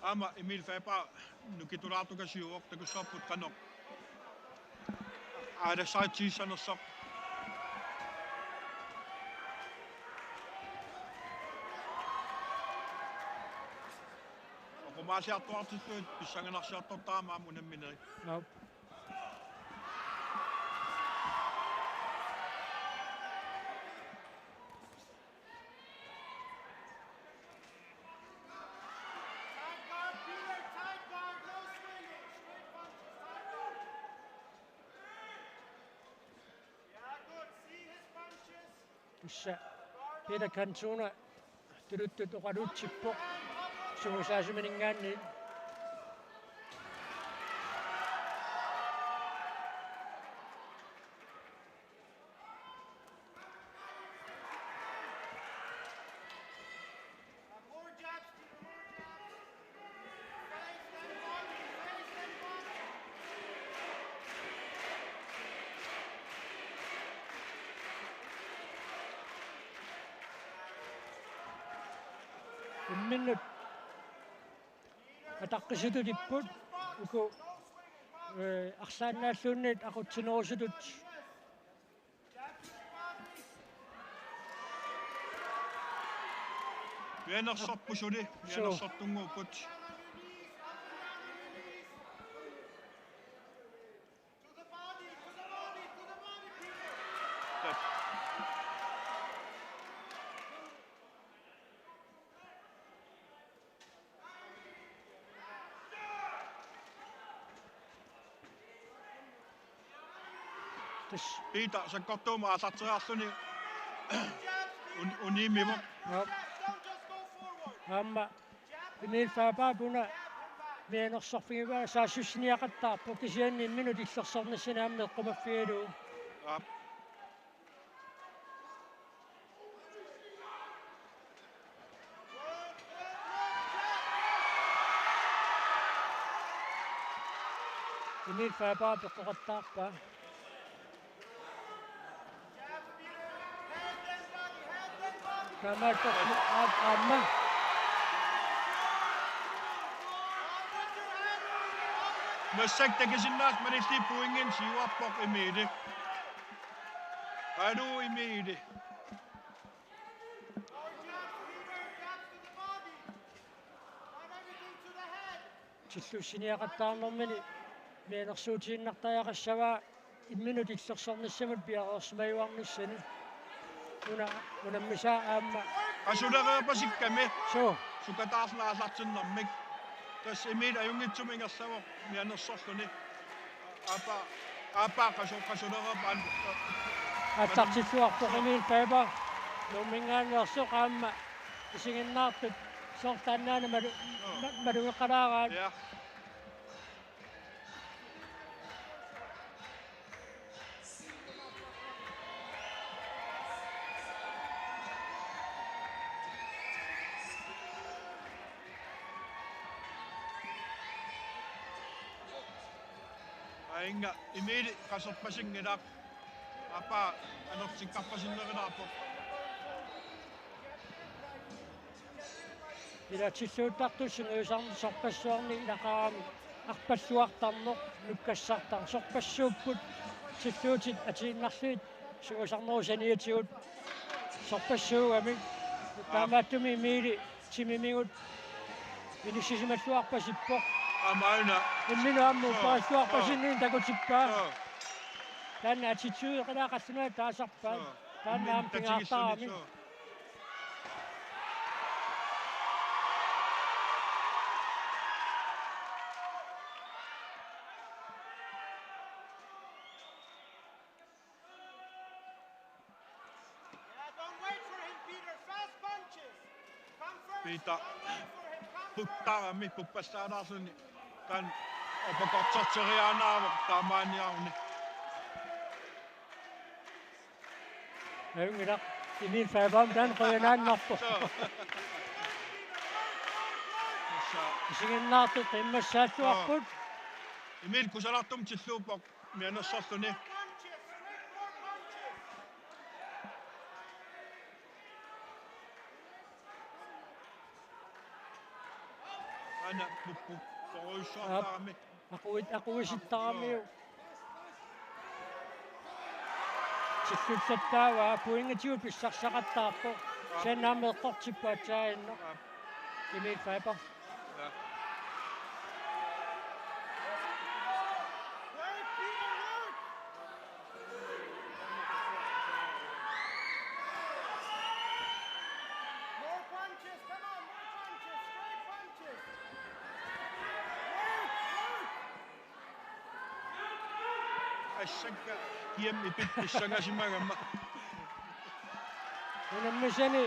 Aamma Emil Faber nukitulaartukasiuvoq, takussavarput qanoq aalassaatsiissanersoq. Oqumaasiartuartillugit pissanganarsiartortarami aamma unamminerit. Aap. Tassa Peter Cantona tuluttut oqaluutsippoq sungiusaasumininngaanniit. Imminnut ataqqisutut ipput uku, eh, arsaannaalluunniit aqutsinerusutut. Mianersorput suli, suu, mianersortunnguupput. Tassa. Peter sakkortuumik aallarteriarluni un-, uniimivoq. Joo. Aamma Emil Faber una mianersorfigivaa, saassussiniaqattaarpoq, kisianni imminut illersornissani aamma eqqumaffigalugu. Aap. Emil Faber peqqoqattaarpaa. Taamaattoq aamma. Massakkut takusinnaasoq malillugu pointinik siuarpoq Emil. Haluu Emil. Tilluussiniaqattaarnermini mianersuutiinnartariaqassavaa imminut illersornissamut piareersimajuarnissani. Una unammisaa aamma. Qasulereerpasikkami. Suu. Sukataarluni aallartinnermik. Tassa Emil ajunngitsumik ingerlavoq mianersorluni. Aappaa, aappaa qasu-, qasulereerpaa. Aallartilluarpoq Emil Faber. Nuumminngaanneersoq aamma isiginnaartut soorlu taannaana malu-, ma-, malugeqalaaraat. Ja. Aajuna Emil qasorpasinngilaq. Aappaa anortikkarpasinnerulaarpoq. Ila tilluuttartut sungiusarneq sorpassuarni ilaqarami arpalluartarneq nukkassartarneq sorpassuupput, tilluutit atiinnarlugit sungiusarnerup saniatigut sorpassuugami. Aap. Taamaattumik Emili timimigut inissisimalluarpasippoq. Aamma aajuna. Imminut aamma, suu, upperilluarpasinninnik, suu, takutippaa. Suu. Taanna attitude qilaa qallunaat taasarpaat. Suu. Taanna aamma imminut tatigissunik, pingaartarami. Suu. Peter puttarami puppassaalaarluni taanna uppercutteriaannaavoq taamaanniaruni. Ajunngilaq, Emil Faber taanna qujanaannarpoq. Suu. Isiginnaartut qiimmassaalluarput. Suu. Emil kusanartumik tilluuppoq mianersorluni. Aana puppu. Torujussuartaarami. Aquit-, aquisittaramiuk. Tilluttattaava pointigut pissarsisaqattaarpoq. Kisianni aamma eqqortippoq aatsaannguaq. Emil Faber. Ja. More punches, come on, more punches, straight punches. Work, work. Assakka kiammi pippissangasimagama. Unammisani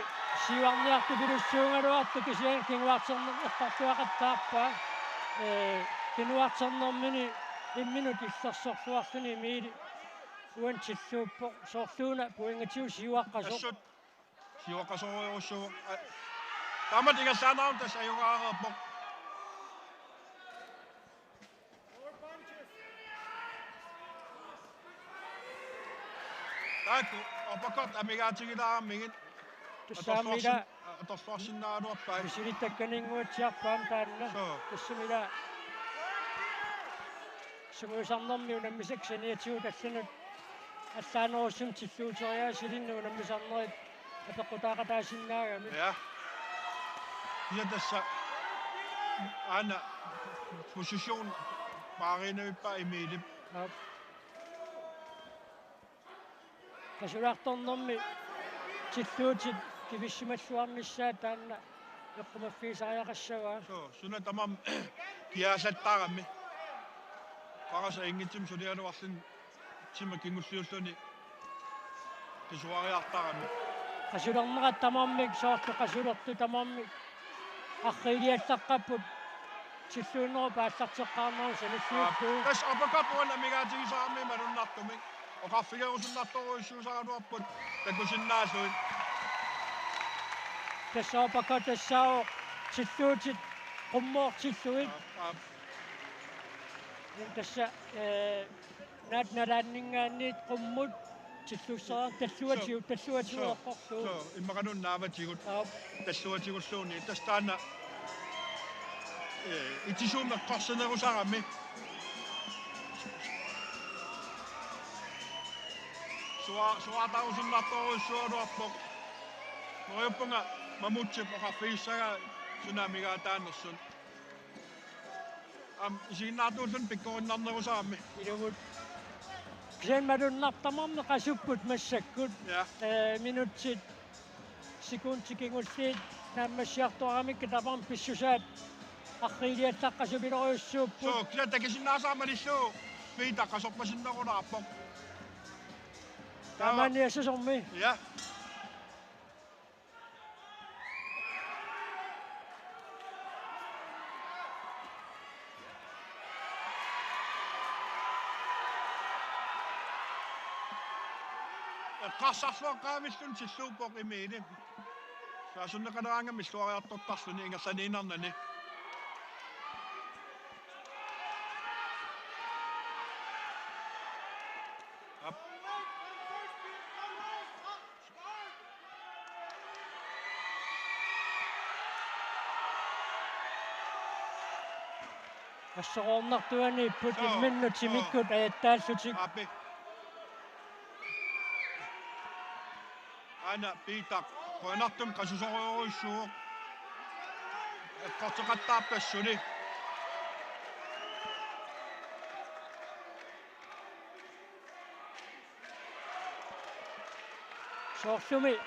siuarniartupilussuugaluartoq kisianni kinguarterneq eqqartuaqattaarpaa. Ee, kinguarternermini imminut illersorluarluni Emil uani tilluuppoq, soorluuna pointigut siuaqqasoq. Assut. Siuaqqasorujussuuvoq. A-, taamatut ingerlaannarami tassa ajugaareerpoq. Taakku uppercut amigaatigilaaramigit. Tussaamila. Atorluarsin-, atorluarsinnaagaluarpai. Misilittakkaninnguatsiarpaat taanna. Soo. Tussamila. Sungiusarnermi unammisakka saniatigut allanut allaanerusumik tilluuteriaasilinnik unammisarnerit apeqqutaaqataasinnaagamik. Ja. Ja, tassa aana position paariinnavippaa Emilip. Aap. Qasulartornermi tilluutit kivissimalluarnissaat taanna eqqumaffigisariaqassavaa. Soo, suna tamarmi kiaasattaarami. Qarasa inngitsim sulialuarlin tima kingulliulluni qisuariartarami. Qasulernerat tamarmik, soorlu qasulertut tamarmik arriiliallaqqapput tilluunnerup aallarteqqaarnerup sanilliullugu. Tassa uppercut uani amigaatigisarami malunnartumik. Oqarfigerusunnartorujussuusaraluarput takusinnaallugit. Tassa uppercut tassaavoq tilluutit qummoortillugit. Aap, aap. Tassa, ee, naat nalaanninngaanniit qummut tilluusseriarlugu talluatigut, talluatigut eqqorlugu. Soo, immaqaluunniit naavatigut. Aap. Talluatigulluunniit. Tassa taanna, ee, itisuumik eqqorsinerusarami. Sua-, suaatarusunnartorujussuugaluarpoq. Neriuppunga Mamutsip oqarfigissagaa suna amigaataanersut. Aamma isiginnaartuulluni pikkorinnarnerusarami. Ilumut. Kisianni malunnartoq tamarmi qasupput massakkut. Ja. Ee, minutsit sekundit kingulliit naammassiartuaramikku tamarmik pissusaat arriiliallaqqasupilorujussuupput. Soo, kisianni takusinnaasaramik malillugu Peter qasorpasinnerulaarpoq. Taamaanniassasormi. Ja. Eqqarsarluaqqaavilluni tilluuppoq Emili. Saasunneqaleraangami illuariartortarluni ingerlaniinnarnani. Aap. Assoroornartuaniipput. Soo, imminnut soo. Timikkut ajattaallutik. Aappi. Aana Peter qujanartumik qasusorujussuuvoq. Eqqorteqattaarpassuuli. Soorlumi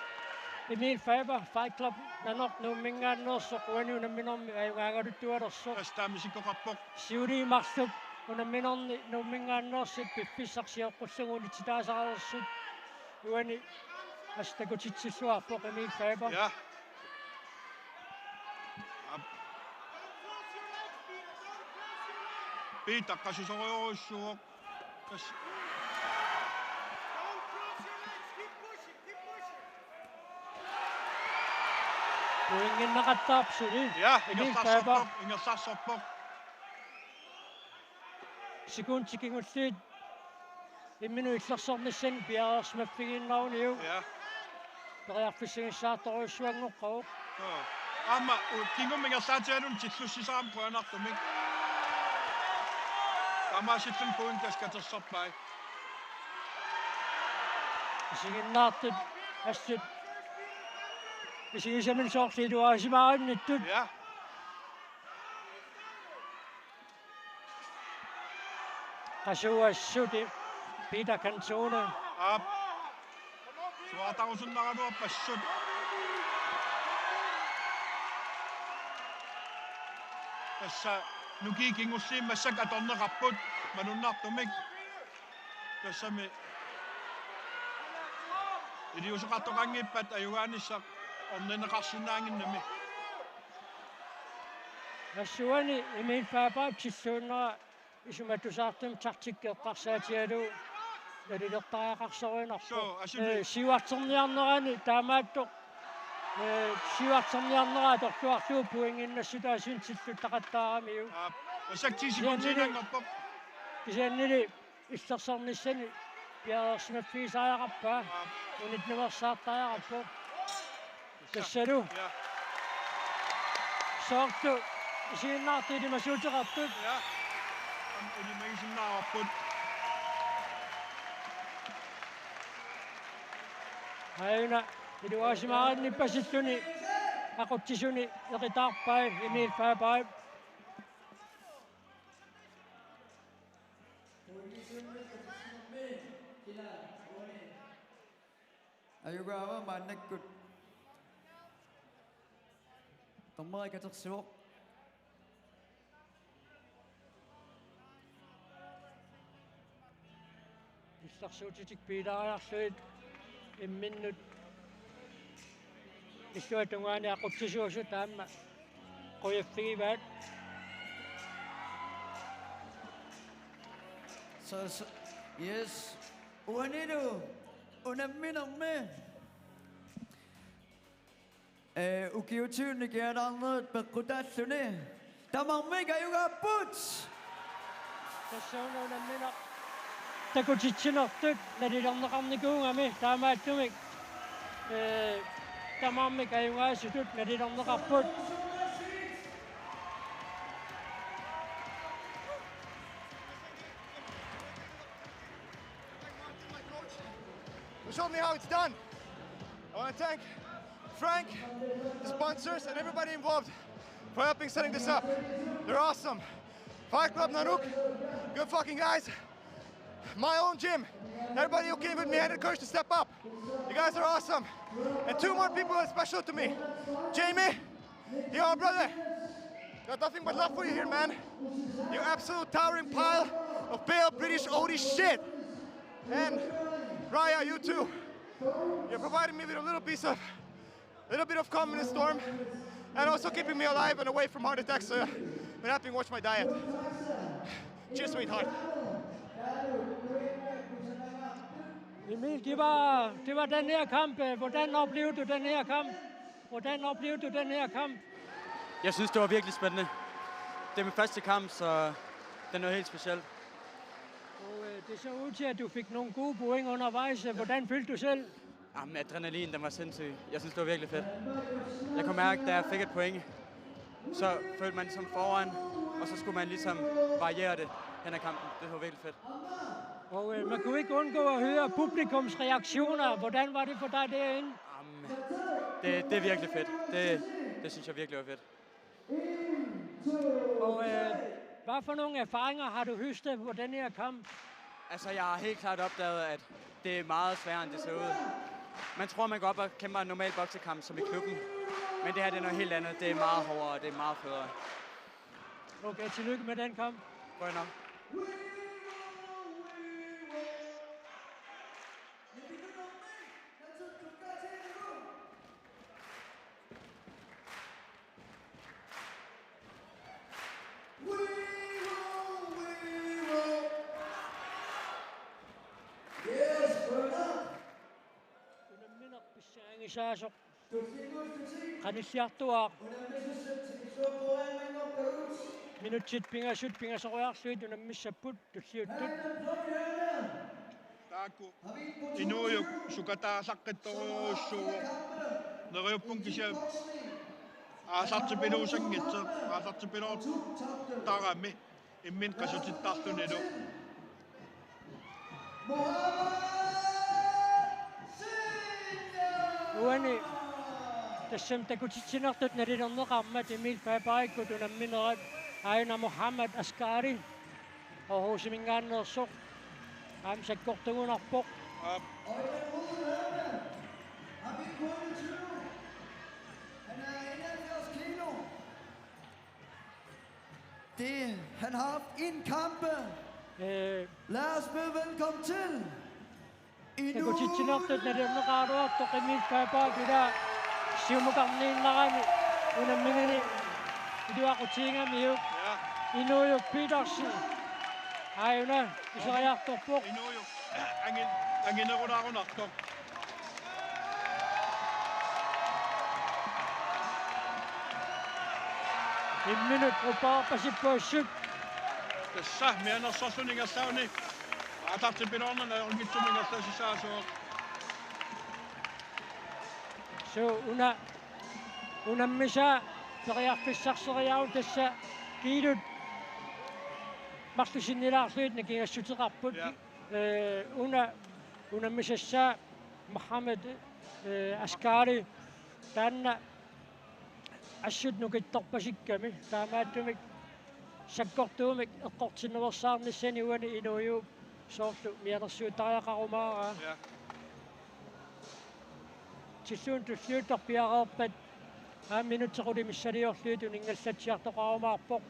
Emil Faber, Fight Club Nanoq Nuumminngaanneersoq uani unamminermi ajugaangaluttualersoq. Tassa taama isikkoqarpoq. Siuliini marluk unamminerni Nuumminngaanneersut piffissaq sioqqullugu unitsitaasarnersut uani assut takutitsilluarpoq Emil Faber. Ja. Aap. Peter qasusorujussuuvoq. Tassa. Pointinnaqattaarpoq suli. Ja, Emil Faber. Ingerlaarsorpoq, ingerlaarsorpoq. Sekundit kingulliit imminut illersornissaanni piareersimaffigiinnaruniuk. Ja. Periarfissagissaartorujussuanngoqqavoq. Joo. Aamma u-, kingumut ingerlaatigaluni tillussisarami qujanartumik. Taamaasilluni pointit tassa katersorpai. Isiginnaartut assut. Isigisaminnik soorlu iluarisimaarinnittut. Ja. Qasuassut Peter Cantona. Aap. Suaatarusunnaraluarpassut. Tassa nukiit kingulliit massakkut atorneqarput malunnartumik. Tassami iliuuseqartoqanngippat ajugaanissaq ornigineqarsinnaannginnami. Massakkut Emil Faber tilluunnera isumatusaartumik taktikki eqqarsaatigalugu nalilertariaqarsorinarpoq. Suu, asuli. Ee, siuarterniarnerani taamaattoq. Ee, siuarterniarnera atorluarlugu pointinnassutaa sintillutaqattaaramiuk. Aap, massakkut ti sekundiinnanngorpoq. Kisiannili illersornissani piareersimaffigisariaqarpaa. Aap. Unittunersaartariaqarpoq. Tassalu. Ja. Soorlu isiginnaartut ilimasuuteqartut. Ja. Am-, ilimagisinnaavarput. Aajuna iluarisimaarinnippasilluni aqutsisuni eqitaarpai Emil Faber. Ajugaava maannakkut. Dommeri katersivoq. Illersuutitik piilaariarlugit imminnut illuatungaani aqutsisuusut aamma qujaffigivaat. Så, så, yes. Uanilu unamminermi. Ee, ukiut tyve nikingaannerit peqqutaalluni. Tamarmik ajugaapput. Tassuuna unammineq takutitsinertut nalilerneqarnikuugami taamaattumik. Ee, tamarmik ajugaasutut nalilerneqarput. Who showed me how it's done. I want to thank Frank, the sponsors, and everybody involved for helping setting this up. They're awesome. Fight Club Nanook, good fucking guys. My own gym. Everybody who came with me had the courage to step up. You guys are awesome. And two more people are special to me. Jamie, yo, brother. Got nothing but love for you here, man. You absolute towering pile of pale British oldie shit. And Raya, you too. You're providing me with a little piece of, little bit of calm in the storm, and also keeping me alive and away from heart attacks. Uh, been helping watch my diet. Cheers, sweetheart. Emil, det var, det var den her kamp. Hvordan oplevede du den her kamp? Hvordan oplevede du den her kamp? Jeg synes, det var virkelig spændende. Det er min første kamp, så det er noget helt specielt. Og øh, det så ud til, at du fik nogle gode point undervejs. Hvordan følte du selv? Jamen, adrenalin, den var sindssyg. Jeg synes, det var virkelig fedt. Jeg kunne mærke, da jeg fik et point, så følte man ligesom foran, og så skulle man ligesom variere det hen ad kampen. Det var virkelig fedt. Og øh, man kunne ikke undgå at høre publikums reaktioner. Hvordan var det for dig derinde? Jamen, det, det er virkelig fedt. Det, det synes jeg virkelig var fedt. Og øh, hvad for nogle erfaringer har du høstet på den her kamp? Altså, jeg har helt klart opdaget, at det er meget sværere, end det ser ud. Man tror, man går op og kæmper en normal boksekamp som i klubben, men det her, det er noget helt andet. Det er meget hårdere, og det er meget federe. Okay, tillykke med den kamp. Godt nok. Unammineq pissangangisaasoq qanilliartuaaq. Minutsit pingasut pingasoriarlugit unammissapput tulliuttut. Taakku inuujuk sukataallaqqittorujussuuvoq. Neriuppunga kisianni Aallartipiluusanngitsoq, aallartipiloortarami imminut qasutittarlunilu. Uani tassami takutitsinertut nalilerneqarmat Emil Fabergikkut unamminerat aajuna Mohammad Askari Aarhusiminngaanneersoq aamma sakkortugunarpoq. Aap. Det, han har haft en kampe. Øh, Lad os byde velkommen til Inoue. Takutitsinertut nalilerneqaraluartoq Emil Faberg ila siumukarniinnarani unammigani iluaqutigigaanni. Ja. Inoue Petersen. Aajuna iseriartorpoq. Inoue. Angi-, anginerulaarunartoq. Imminut uppaarpasippoq assut. Tassa mianersorluni ingerlaanni. Aallartipiloornani ajornanngitsumik ingerlassisaasoq. Suu una unammisaa periarfissarseriaruk tassa kiilut marluk sinnilaarlugit nakigassuteqarput. Ja. Ee, una unammisassaa Mohammad, ee, Askari taanna assut nukittorpasikkami taamaattumik sakkortuumik eqqortinnersaarnissani uani Inoue soorlu mianersuuttariaqarumaaraa. Ja. Tilluunniit tulliuttoq piareerpat aamma minutsit qulit missiliorlugit uninngallatsiartoqarumaarpoq.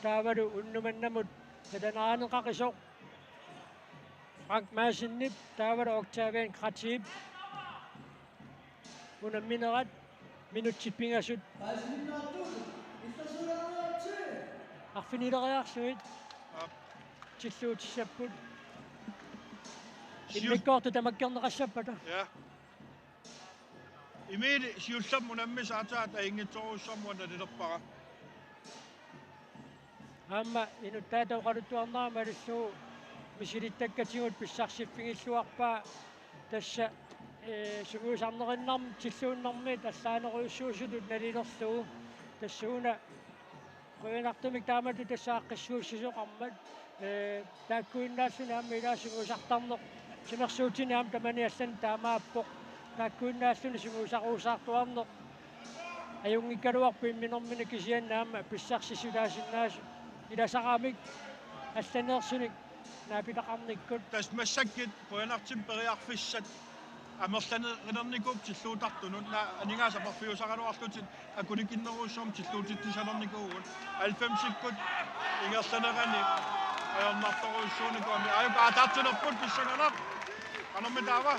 Taavalu unnuk mannamut tatanaaneqaqisoq Frank Madsenip taavalu Octavian Kratip unamminerat minutsit pingasut. Arfinileriarlugit. Aap. Tilluutissapput. Siu- Immikkoortut tamakkerneqassappata. Ja. Emil siullermik unammisaq aatsaat ajunngitsorujussuarmik nalilerpara. Aamma inuttaata oqaluttuarnera malillugu misilittakkatigut pissarsiffigiilluarpaa tassa, ee, sungiusarnerinnarmik tilluunnermit allaanerujussuusutut nalilerlugu tassuuna qujanartumik taamatut tassa aaqqissuussisoqarmat, ee, taakkuinnaalluni aamma ilaa sungiusartarneq timersuutini aamma tamani allani taamaappoq. Taakkuinnaalluni sungiusarusaartuarneq ajunngikkaluarpoq imminormini kisianni aamma pissarsissutaasinnaasut ilasaramik allaneersunik naapitaqarnikkut. Tassa massakkut qujanartumik periarfissat amerlanerilernikuupput tilluuttartunut, naak aningaasat aporfiusaraluarlutik akulikinnerujussuarmik tilluutitsisalernikuuvugut. Halvfemsikkut ingerlanerani ajornartorujussuunikuugami. Aajuku aallartilerput pissanganaq. Qanormi taava?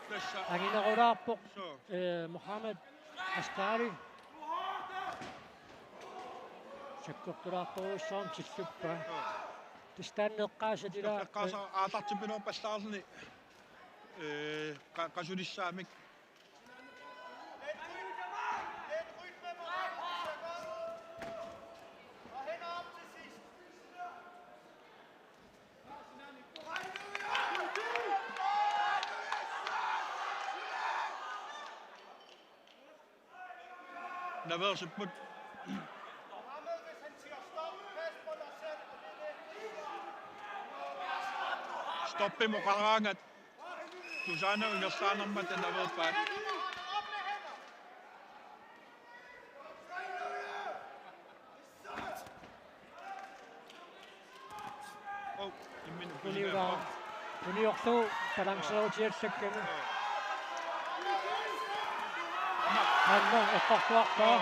Tassa. Anginerulaarpoq. Suu. Ee, Mohammad Askari. Sakkortulaartorujussuarmik tilluppaa. Suu. Tassa taanna eqqaasat ilaa. Eqqaasaq aallartipiloorpallaarluni. Ee, qa-, qasulissaamik. Naveersipput. Stoppimut oqaraangat. Tusaanut ingerlaanermata naveerpaat. Ov, imminut. Uniugaa. Uniorlugu balanceerutiallakkami. Aamma eqqortuarpaa.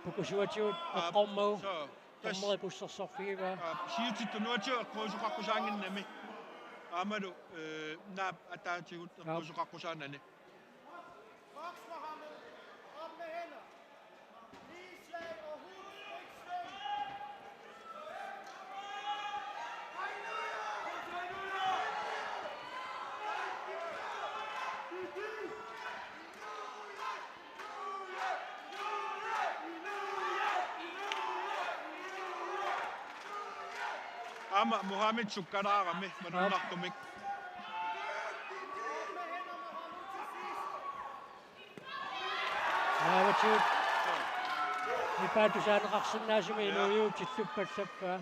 Pukusuatigut eqqormagu. Suu. Tassa. Dommeri bussersorfigivaat. Aa, siutitut nuatigut eqquisoqaqqusaannginnami. Aammalu, ee, naap ataatigut. Aap. Eqquisoqaqqusaanani. Aamma Mohamed sukkalaarami malunnartumik. Aavatigut. Nipaa tusaaneqarsinnaasumik Inuujuup tilluppallappaa.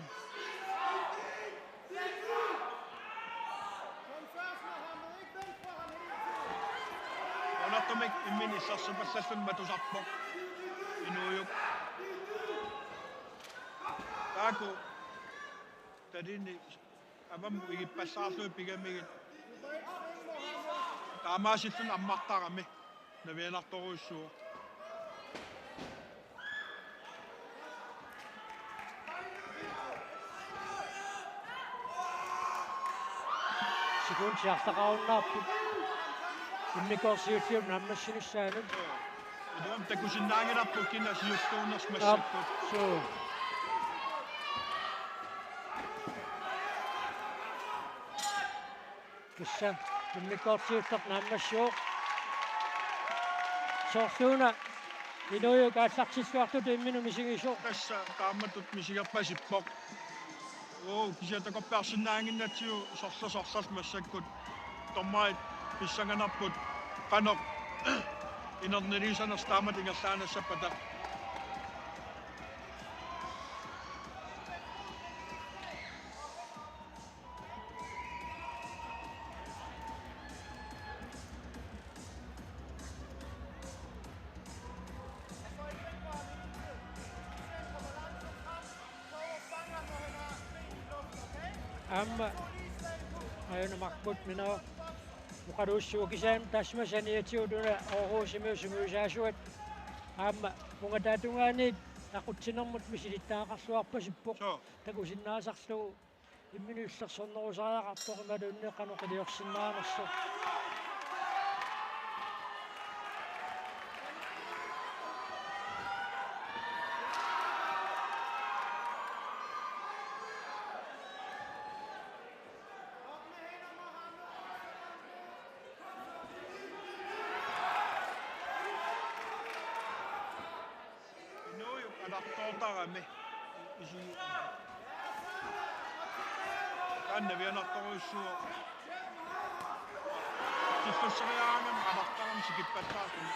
Malunnartumik imminut issersorpallalluni matusarpoq Inuujuk. Taakku talini avammut igippallaarlugit pigamigit. Taamaasilluni ammartarami navianartorujussuuvoq. Sekundit arlaqarunnaarput immikkoortoq siulliup naammassinissaanut. Uduam takusinnaanngilarput kina siulliunersoq massakkut. Suu. Kissa immikkoortoq siulleq naammassivoq. Soorluuna Inuujuk aallartilluartutut imminut misigisoq. Tassa taamatut misigerpasippoq. Oo, kisianni takorpiarsinnaannginnatsigu sorleq sorleq massakkut. Dommerit pissanganarput qanoq inerniliisanersut taamatut ingerlaannassappata. Aamma ajunamarput minaa oqaluussuuvoq kisianni taassuma saniatigut una Aarhusimiut sungiusaasuat aamma ungataatungaaniit aqutsinermut misilittagaqarluarpasippoq. Suu. Takusinnaasarlugu imminut illersornerusariaqartoq imaluunniit qanoq iliorsinnaanersoq. Inuujuk anartoortarami. Isi-, taanna navianartorujussuuvoq. Tillusseriaraangami anartarami sikippallaarluni.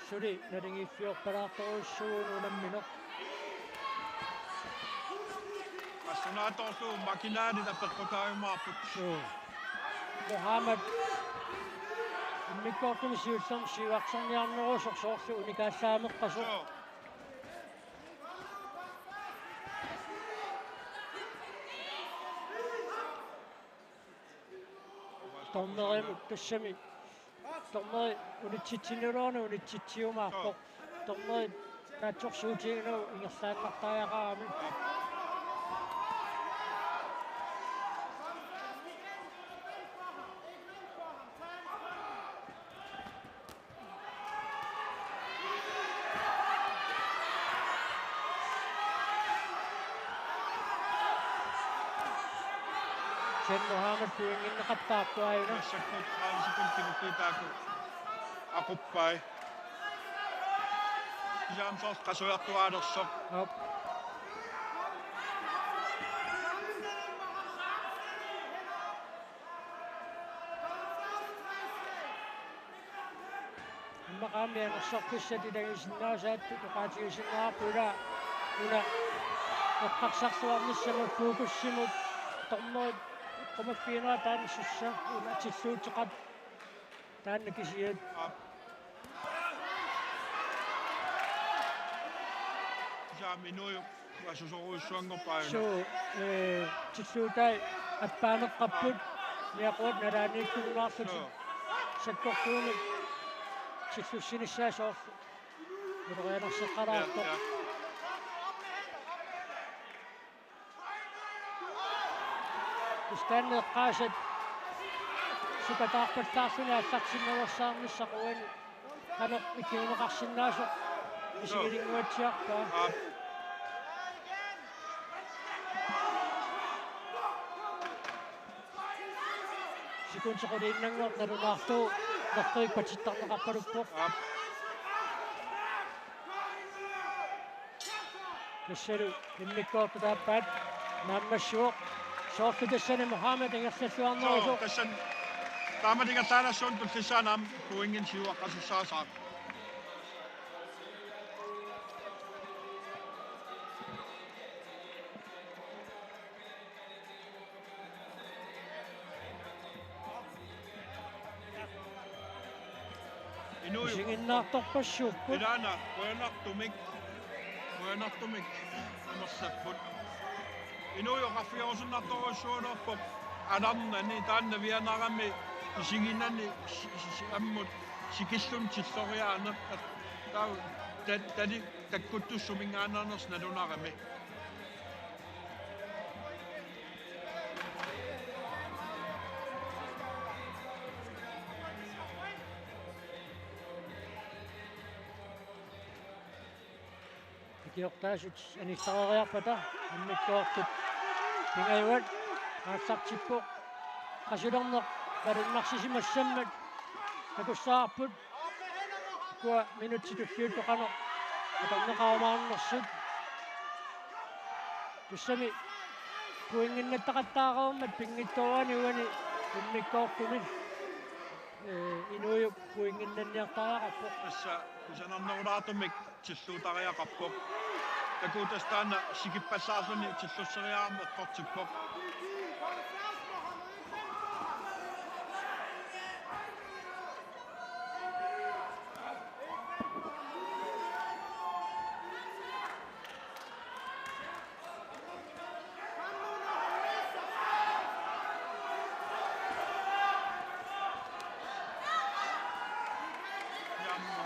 Suli naligiiffiorpalaartorujussuuvoq unammineq. Assunaatorlu marginalit apeqqutaajumaarput. Suu. Mohamed. Immikkoortumi siullermi siuarserniarnerusoq soorlu unikaallaammeqqasoq. Suu. Dommerimut tassami. Dommeri unitsitsinerluarni unitsitsiumaarpoq. Dommeri naatsorsuutigineq ingerlaannartariaqarami. Sen Mohamed tuinginneqattaarpoq aajuna. Massakkut aalisukun tikukkiitaaku aquppai. Kisianni soorlu qasujartuaalersoq. Aap. Immaqa aamma anersorpissat ilagisinnaasaat oqaatigisinnaavarput ila una eqqarsarluarnissamut fokusimut dommerit eqqumaffiginera taanna sussa una tilluuteqarpoq taanna kisiat. Aap. Kisianni Inuujuk asusorujussuanngorpoq aajuna. Suu, ee, tilluutai appaaneqqapput, niaquat nalaaniikkunnaarlutik. Suu. Sakkortuumik tillussinissaat soorlu. Ulorianarseqqalaartoq. Ja, ja. Kisianni eqqaasat sukataarpallaarluni aallartinnersaarnissaq uani qanoq ikilineqarsinnaasoq misigilinnguatsiarpaa. Aap. Sekundit quliinnanngortut nalunaarlugu nerrivik patittarneqarpaluppoq. Aap. Tassalu immikkoortut aappaat naammassivoq. Soorlu tassani Mohamed ingerlalluarnerusoq. Soo, tassani taamani ingerlaannassuunga tullissaani aamma pointinik siuaqqasussaassaaq. Inuup isiginnaartorpassuupput. Ilaana, qujanartumik. Qujanartumik amerlapput. Inuup oqarfigerusunnartorujussuuvoq alarnani taanna vianarami isiginani si-, si-, si-, ammut sikilluni tilloriaaneq. Taava ta-, tali takkuttussaminngaanneersoq nalunarami. Ikiortaasut anillariarpata immikkoortut pingajuat aallartippoq. Qasulerneq malunnarsisimassammat takussavarput. Ukua minutsit tulliuttut qanoq atorneqarumaarnersut. Tassami pointinnattaqattaareermat pinngitsoorani uani immikkoortumi, ee, Inuup pointinnanniartariaqarpoq. Tassa kusanarnerulaartumik tilluutariaqarpoq. Takuuk tassa taanna sikippallaarluni tillusseriarami eqqortippoq.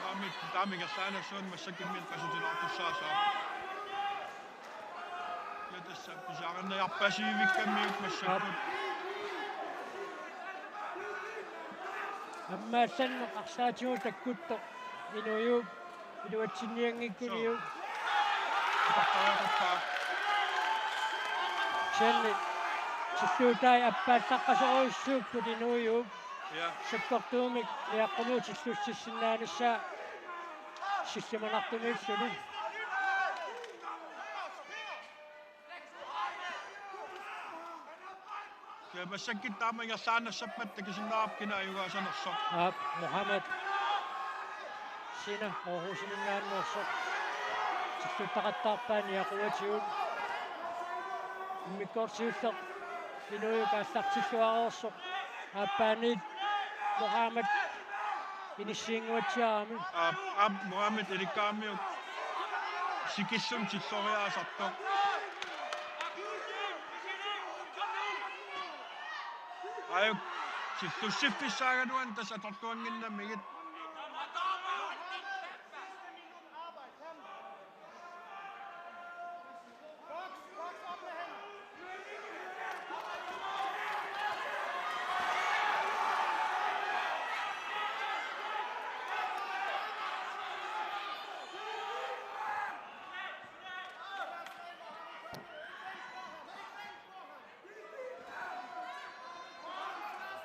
Taamik, taamik ingerlaannassuunga massakkut imminut qasutilaartussaassaaq. Ja tassa pisariaqarniarpasivikkamiuk massakkut. Aamma allanneq arsaatigut takkuttoq Inuup iluatsinnianngikkuliuk. Soo. Taqqariaqarpaa. Kisianni tilluutai appaallaqqasorujussuupput Inuup. Ja. Sakkortuumik Niaqqumiut tillussisinnaanissaa sillimanartumiilluni. Ja, massakkut taama ingerlaannassappat takusinnaavarput kina ajugaasanersoq. Aap, Mohamed. Sina Aarhusiminngaanneersoq. Tilluttaqattaarpaa Niaqquatigut. Immikkoortoq siulleq Inuup aallartilluareersoq. Aappaaniit Mohamed inissiinnguatsiarami. Aap, aap, Mohamed ilikkaramiuk sikilluni tilloriaasartoq. Ajuk, tillussiffissaagaluarluni tassa atorluannginnamigit.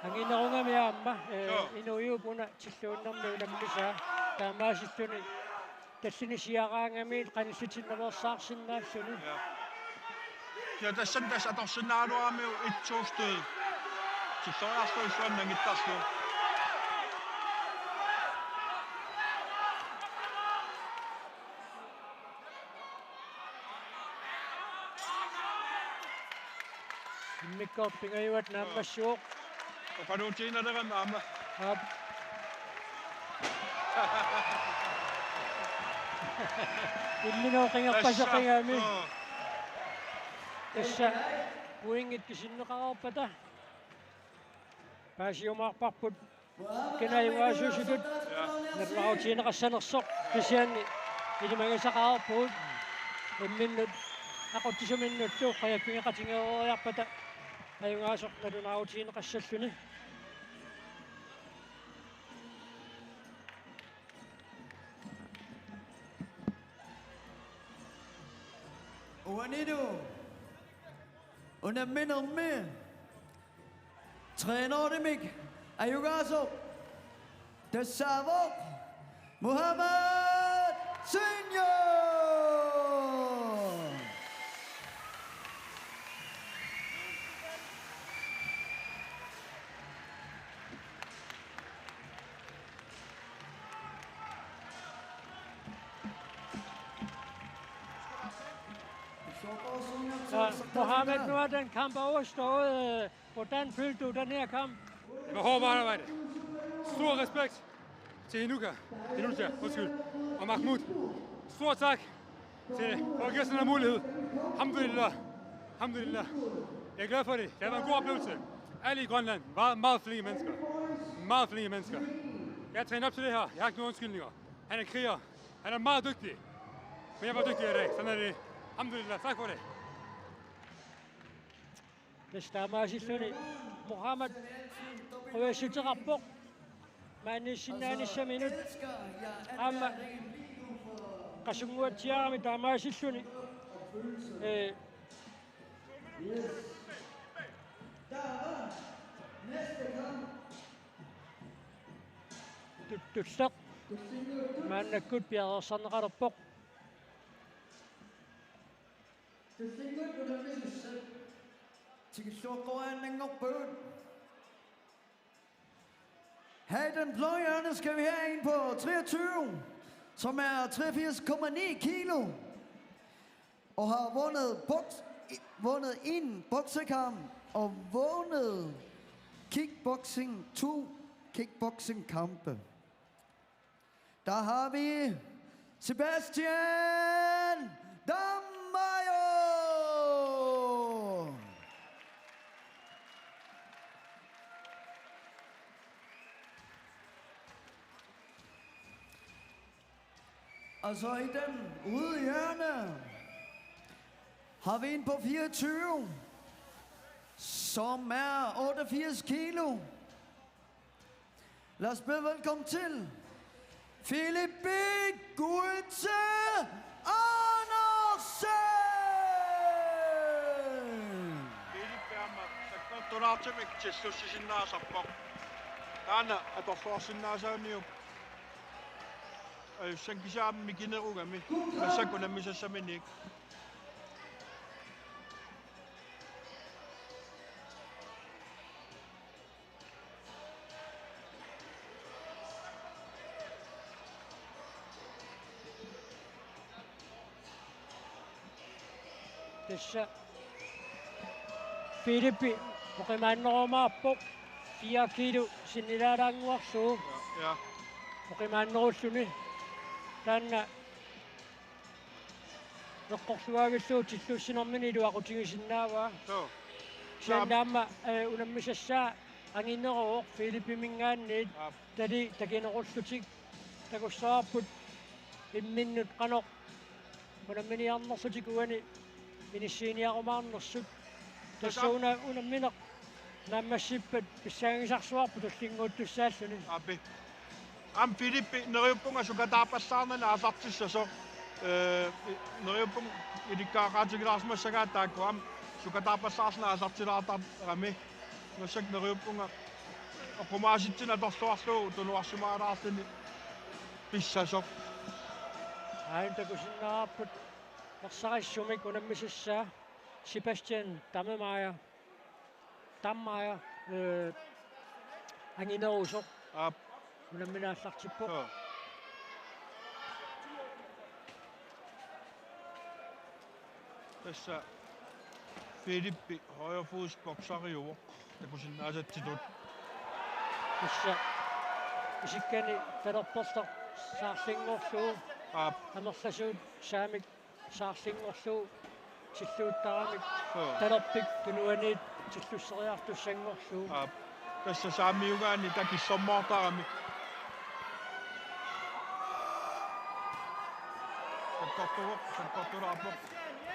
Anginerugami aamma, ee, Joo. Inuup una tilluunnermi unammisaa. Taamaasilluni tallini siaraangamiit qanillitinnaveersaarsinnaalluni. Ja. Ja, tassani tassa atorsinnaagaluaramiuk et to stød. Tilloriarlugu illuanut nangittarlugu. Immikkoortut pingajuat naammassivoq. Oqaluutiginnaleramik aamma. Aap. Imminut qingerpaseqigami. Tassa. Joo. Tassa pointit kisinneqareerpata paasiumaarparput. Kina ajugaasuusutut. Ja. Nalunaarutigineqassanersoq kisianni ilimagisaqareerpugut. Imminnut aqutsisuminnullu qajaffigeqatigeeriarpata ajugaasoq nalunaarutigineqassalluni. Uanilu unamminermi trænerimik ajugaasoq tassaavoq Mohamed Senior. Så, Mohamed, nu er den kamp overstået. Øh, hvordan følte du den her kamp? Det var hårdt arbejde. Stor respekt til Hinuka. Hinuka, undskyld. Og Mahmoud. Stor tak til, for at give os den her mulighed. Alhamdulillah. Alhamdulillah. Jeg er glad for det. Det har været en god oplevelse. Alle i Grønland var meget flinke mennesker. Meget flinke mennesker. Jeg har trænet op til det her. Jeg har ikke nogen undskyldninger. Han er kriger. Han er meget dygtig. Men jeg var dygtigere i dag. Sådan er det. Alhamdulillah. Tak for det. Tassa taamaasilluni Mohamed qujassutissaqarpoq maaniissinnaanissaminut. Aamma qasunnguatsiarami taamaasilluni. Ee, Tuttulleq maannakkut piareersarneqalerpoq. Tikilluaqqoriaannanngorpugut. Her i den blå hjørne skal vi have en på treogtyve, som er treogfirs komma ni kilo, og har vundet, boks, vundet en boksekamp og vundet kickboxing, to kickboxingkampe. Der har vi Sebastian Damayo. Og så i den røde hjørne har vi en på fireogtyve, som er otteogfirs kilo. Lad os byde velkommen til Filip Gulte Andersen. Filip aamma sakkortulaartumik tillussisinnaasarpoq. Taanna atorluarsinnaasaramiuk. Ajussanngilaq kisianni mikinerugami. Massakkut unammisassaminik. Tassa Filip oqimaannerumaarpoq, fire kilo sinnilaalaannguarlugu. Ja, ja. Oqimaannerulluni. Taanna eqqorluaavillugu tillussinermini iluaqutigisinnaavaa. Suu. Kisianni aamma, eh, unammisassaa angineruvoq Filipiminngaanniit. Aap. Tali takineqarlutik takussavarput imminnut qanoq unamminiarnerlutik uani inissiiniarumaarnersut. Tassa una-, unammineq naammassippat pissangagisarsuarput tullinnguuttussaalluni. Aap. Aamma Filip, neriuppunga sukataappallaarnani aallartissasoq. Ee, neriuppunga ilikkagaqaatigilaarsimassagaat taakku aamma sukataappallaarluni aallartilaartarami. Massakkut neriuppunga oqimaasitsinni atorluarlugu tunuarsimaalaarluni pissasoq. Aajuna takusinnaavarput ersarissumik unammisassaa Sebastian Tammemeier. Tammemeier, øh, anginerusoq. Aap. Unammineq aallartippoq. Joo. Tassa Filip højrefodsbokseriuvoq takusinnaasatsitut. Tassa isikkani talerpertoq saarlinngorlugu. Aap. Amerlasuut saamik saarlinngorlugu tilluuttaramik. Joo. Talerpik tunuaniit tillusseriartussanngorlugu. Aap. Tassa saamiugaanni takissormoortarami. Sakkortuvoq, sakkortulaarpoq.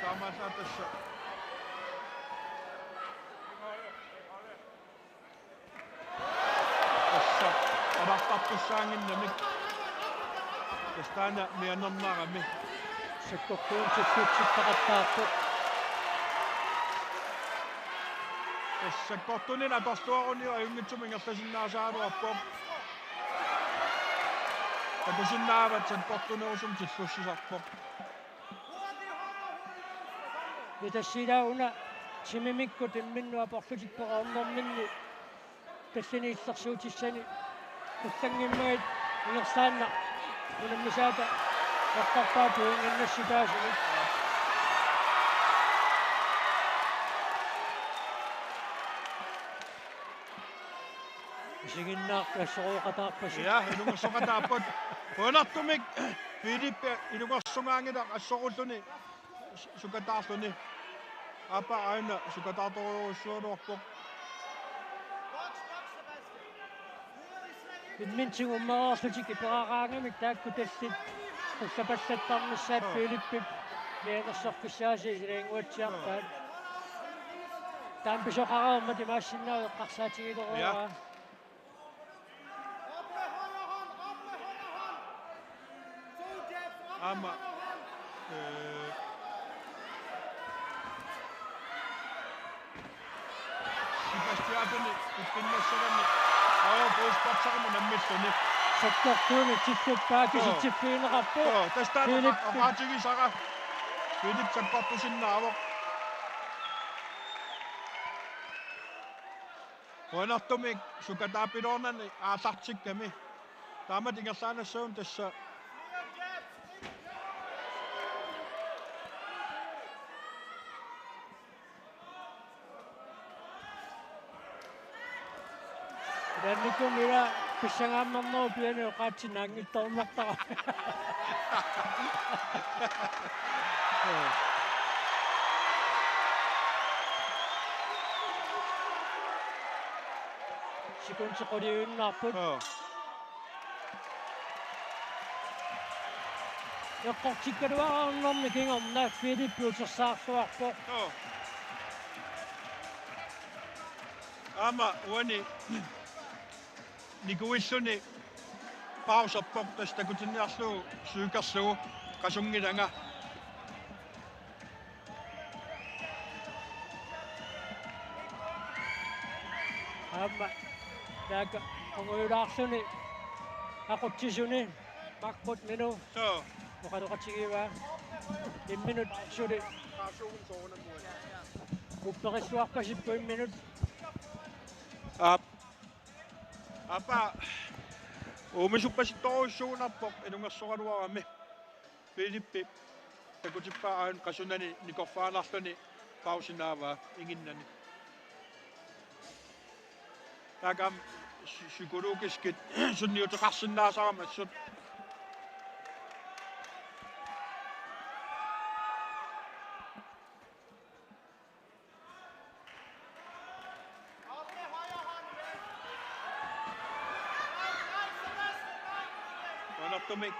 Taamaallaat tassa. Tassa avartartussaannginnamik. Tassa taanna mianernarami. Sakkortuumik tillutsittaqattaarpoq. Tassa sakkortunik atorluaruniuk ajunngitsumik ingerlasinnaasaraluarpoq. Takusinnaavat sakkortunerusumik tillussisarpoq. Ja, tassa ila una timimikkut imminnut aporlutik pereernerminni tallini illersuutissani allanngimmagit ingerlaannaq unammisaata eqqarpaa puinnginnassutaasumik. Isiginnaarput assorooqataarpasi. Ja, ilungersoqataapput. Qujanartumik Filip ilungersungaanngilaq assorulluni sukataarluni. Aappaat aajuna sukataartorujussuugaluarpoq. Imminut tigummereerlutik iperaraangamik taakku tallit qullapallattarnissaat. Joo. Filipip mianersorfissaasi isiginnguatsiarpaat. Taama pisoqareermat imaassinnaavoq eqqarsaatigileruara. Ja. Aamma, eh, Sebastiansen ippinnassagamik. Aap, Bruce Butlerimi unammilluni. Sakkortuumik tilluppaa. Joo. Kisitsiffigineqarpoq. Joo, tassa taanna Filip oqa-, oqaatigisara. Filip sakkortusinnaavoq. Qujanartumik sukataappiloornani aallartikkami. Taamatut ingerlaannassagunarpoq tassa. Ilaannikkut ila pissangaammernerup piani oqaatsinnaanngitsoornartara. Sekundit quliinnarput. Joo. Eqqortikkaluarnermi kingorna Filip utersaarluarpoq. Joo. Aamma uani nikuilluni pauserpoq, tassa takutinniarlugu sygorlugu, qasunngilanga. Aamma taakku qungujulaarluni aqutsisuni Markut Minu. Joo. Oqaloqatigivaa. Imminut suli. Upperilluarpasippoq imminut. Aap. Aappaat uumisuppasittorujussuugunarpoq ilungersoraluarami. Filippi takutippaa aajuna qasunani nikorfaanarluni pausinaavaa inginnani. Taakku aamma psy-, psykologiskit sunniuteqarsinnaasarami assut. Qujanartumik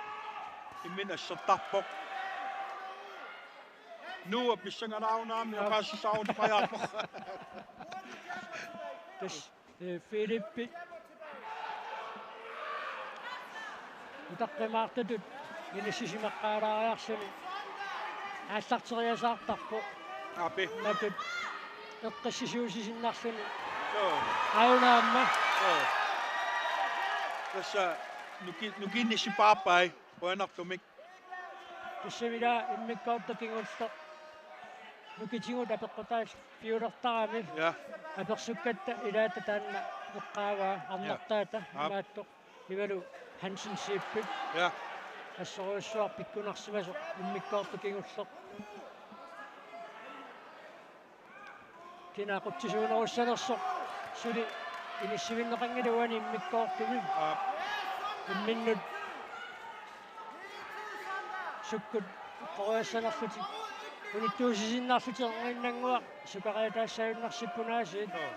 imminut assertarpoq. Nuua pissangalaarunarami oqaaseqaruteqajaarpoq. Tassa, eh, Filippi utaqqimaartutut inissisimaqqaalaariarluni aallarteriasaartarpoq. Aapi. Matut eqqissisiussisinnarluni. Joo. Aajuna aamma. Joo. Tassa nuki-, nukinnissipaarpai qujanartumik. Tassami ila immikkoortoq kingulleq nukitigut apeqqutaaffeqartarami. Ja. Apersukkatta ilaata taanna eqqaavaa, ja, arnartaata, aap, imaattoq Ivalu Hansen Zeebip. Ja. Assorujussuaq pikkunarsimasoq immikkoortoq kingulleq. Kina aqutsisuunerussanersoq suli inissivinneqanngilaq uani immikkoortumi. Aap. Imminnut sukkut eqqoriassanerlutik unittuussisinnarlutik erniinnannguaq sukariataassaajunnarsippunaasiit. Joo.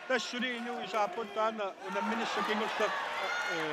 Tassa suli inuit saapput taanna unamminissaq kingulleq, eh,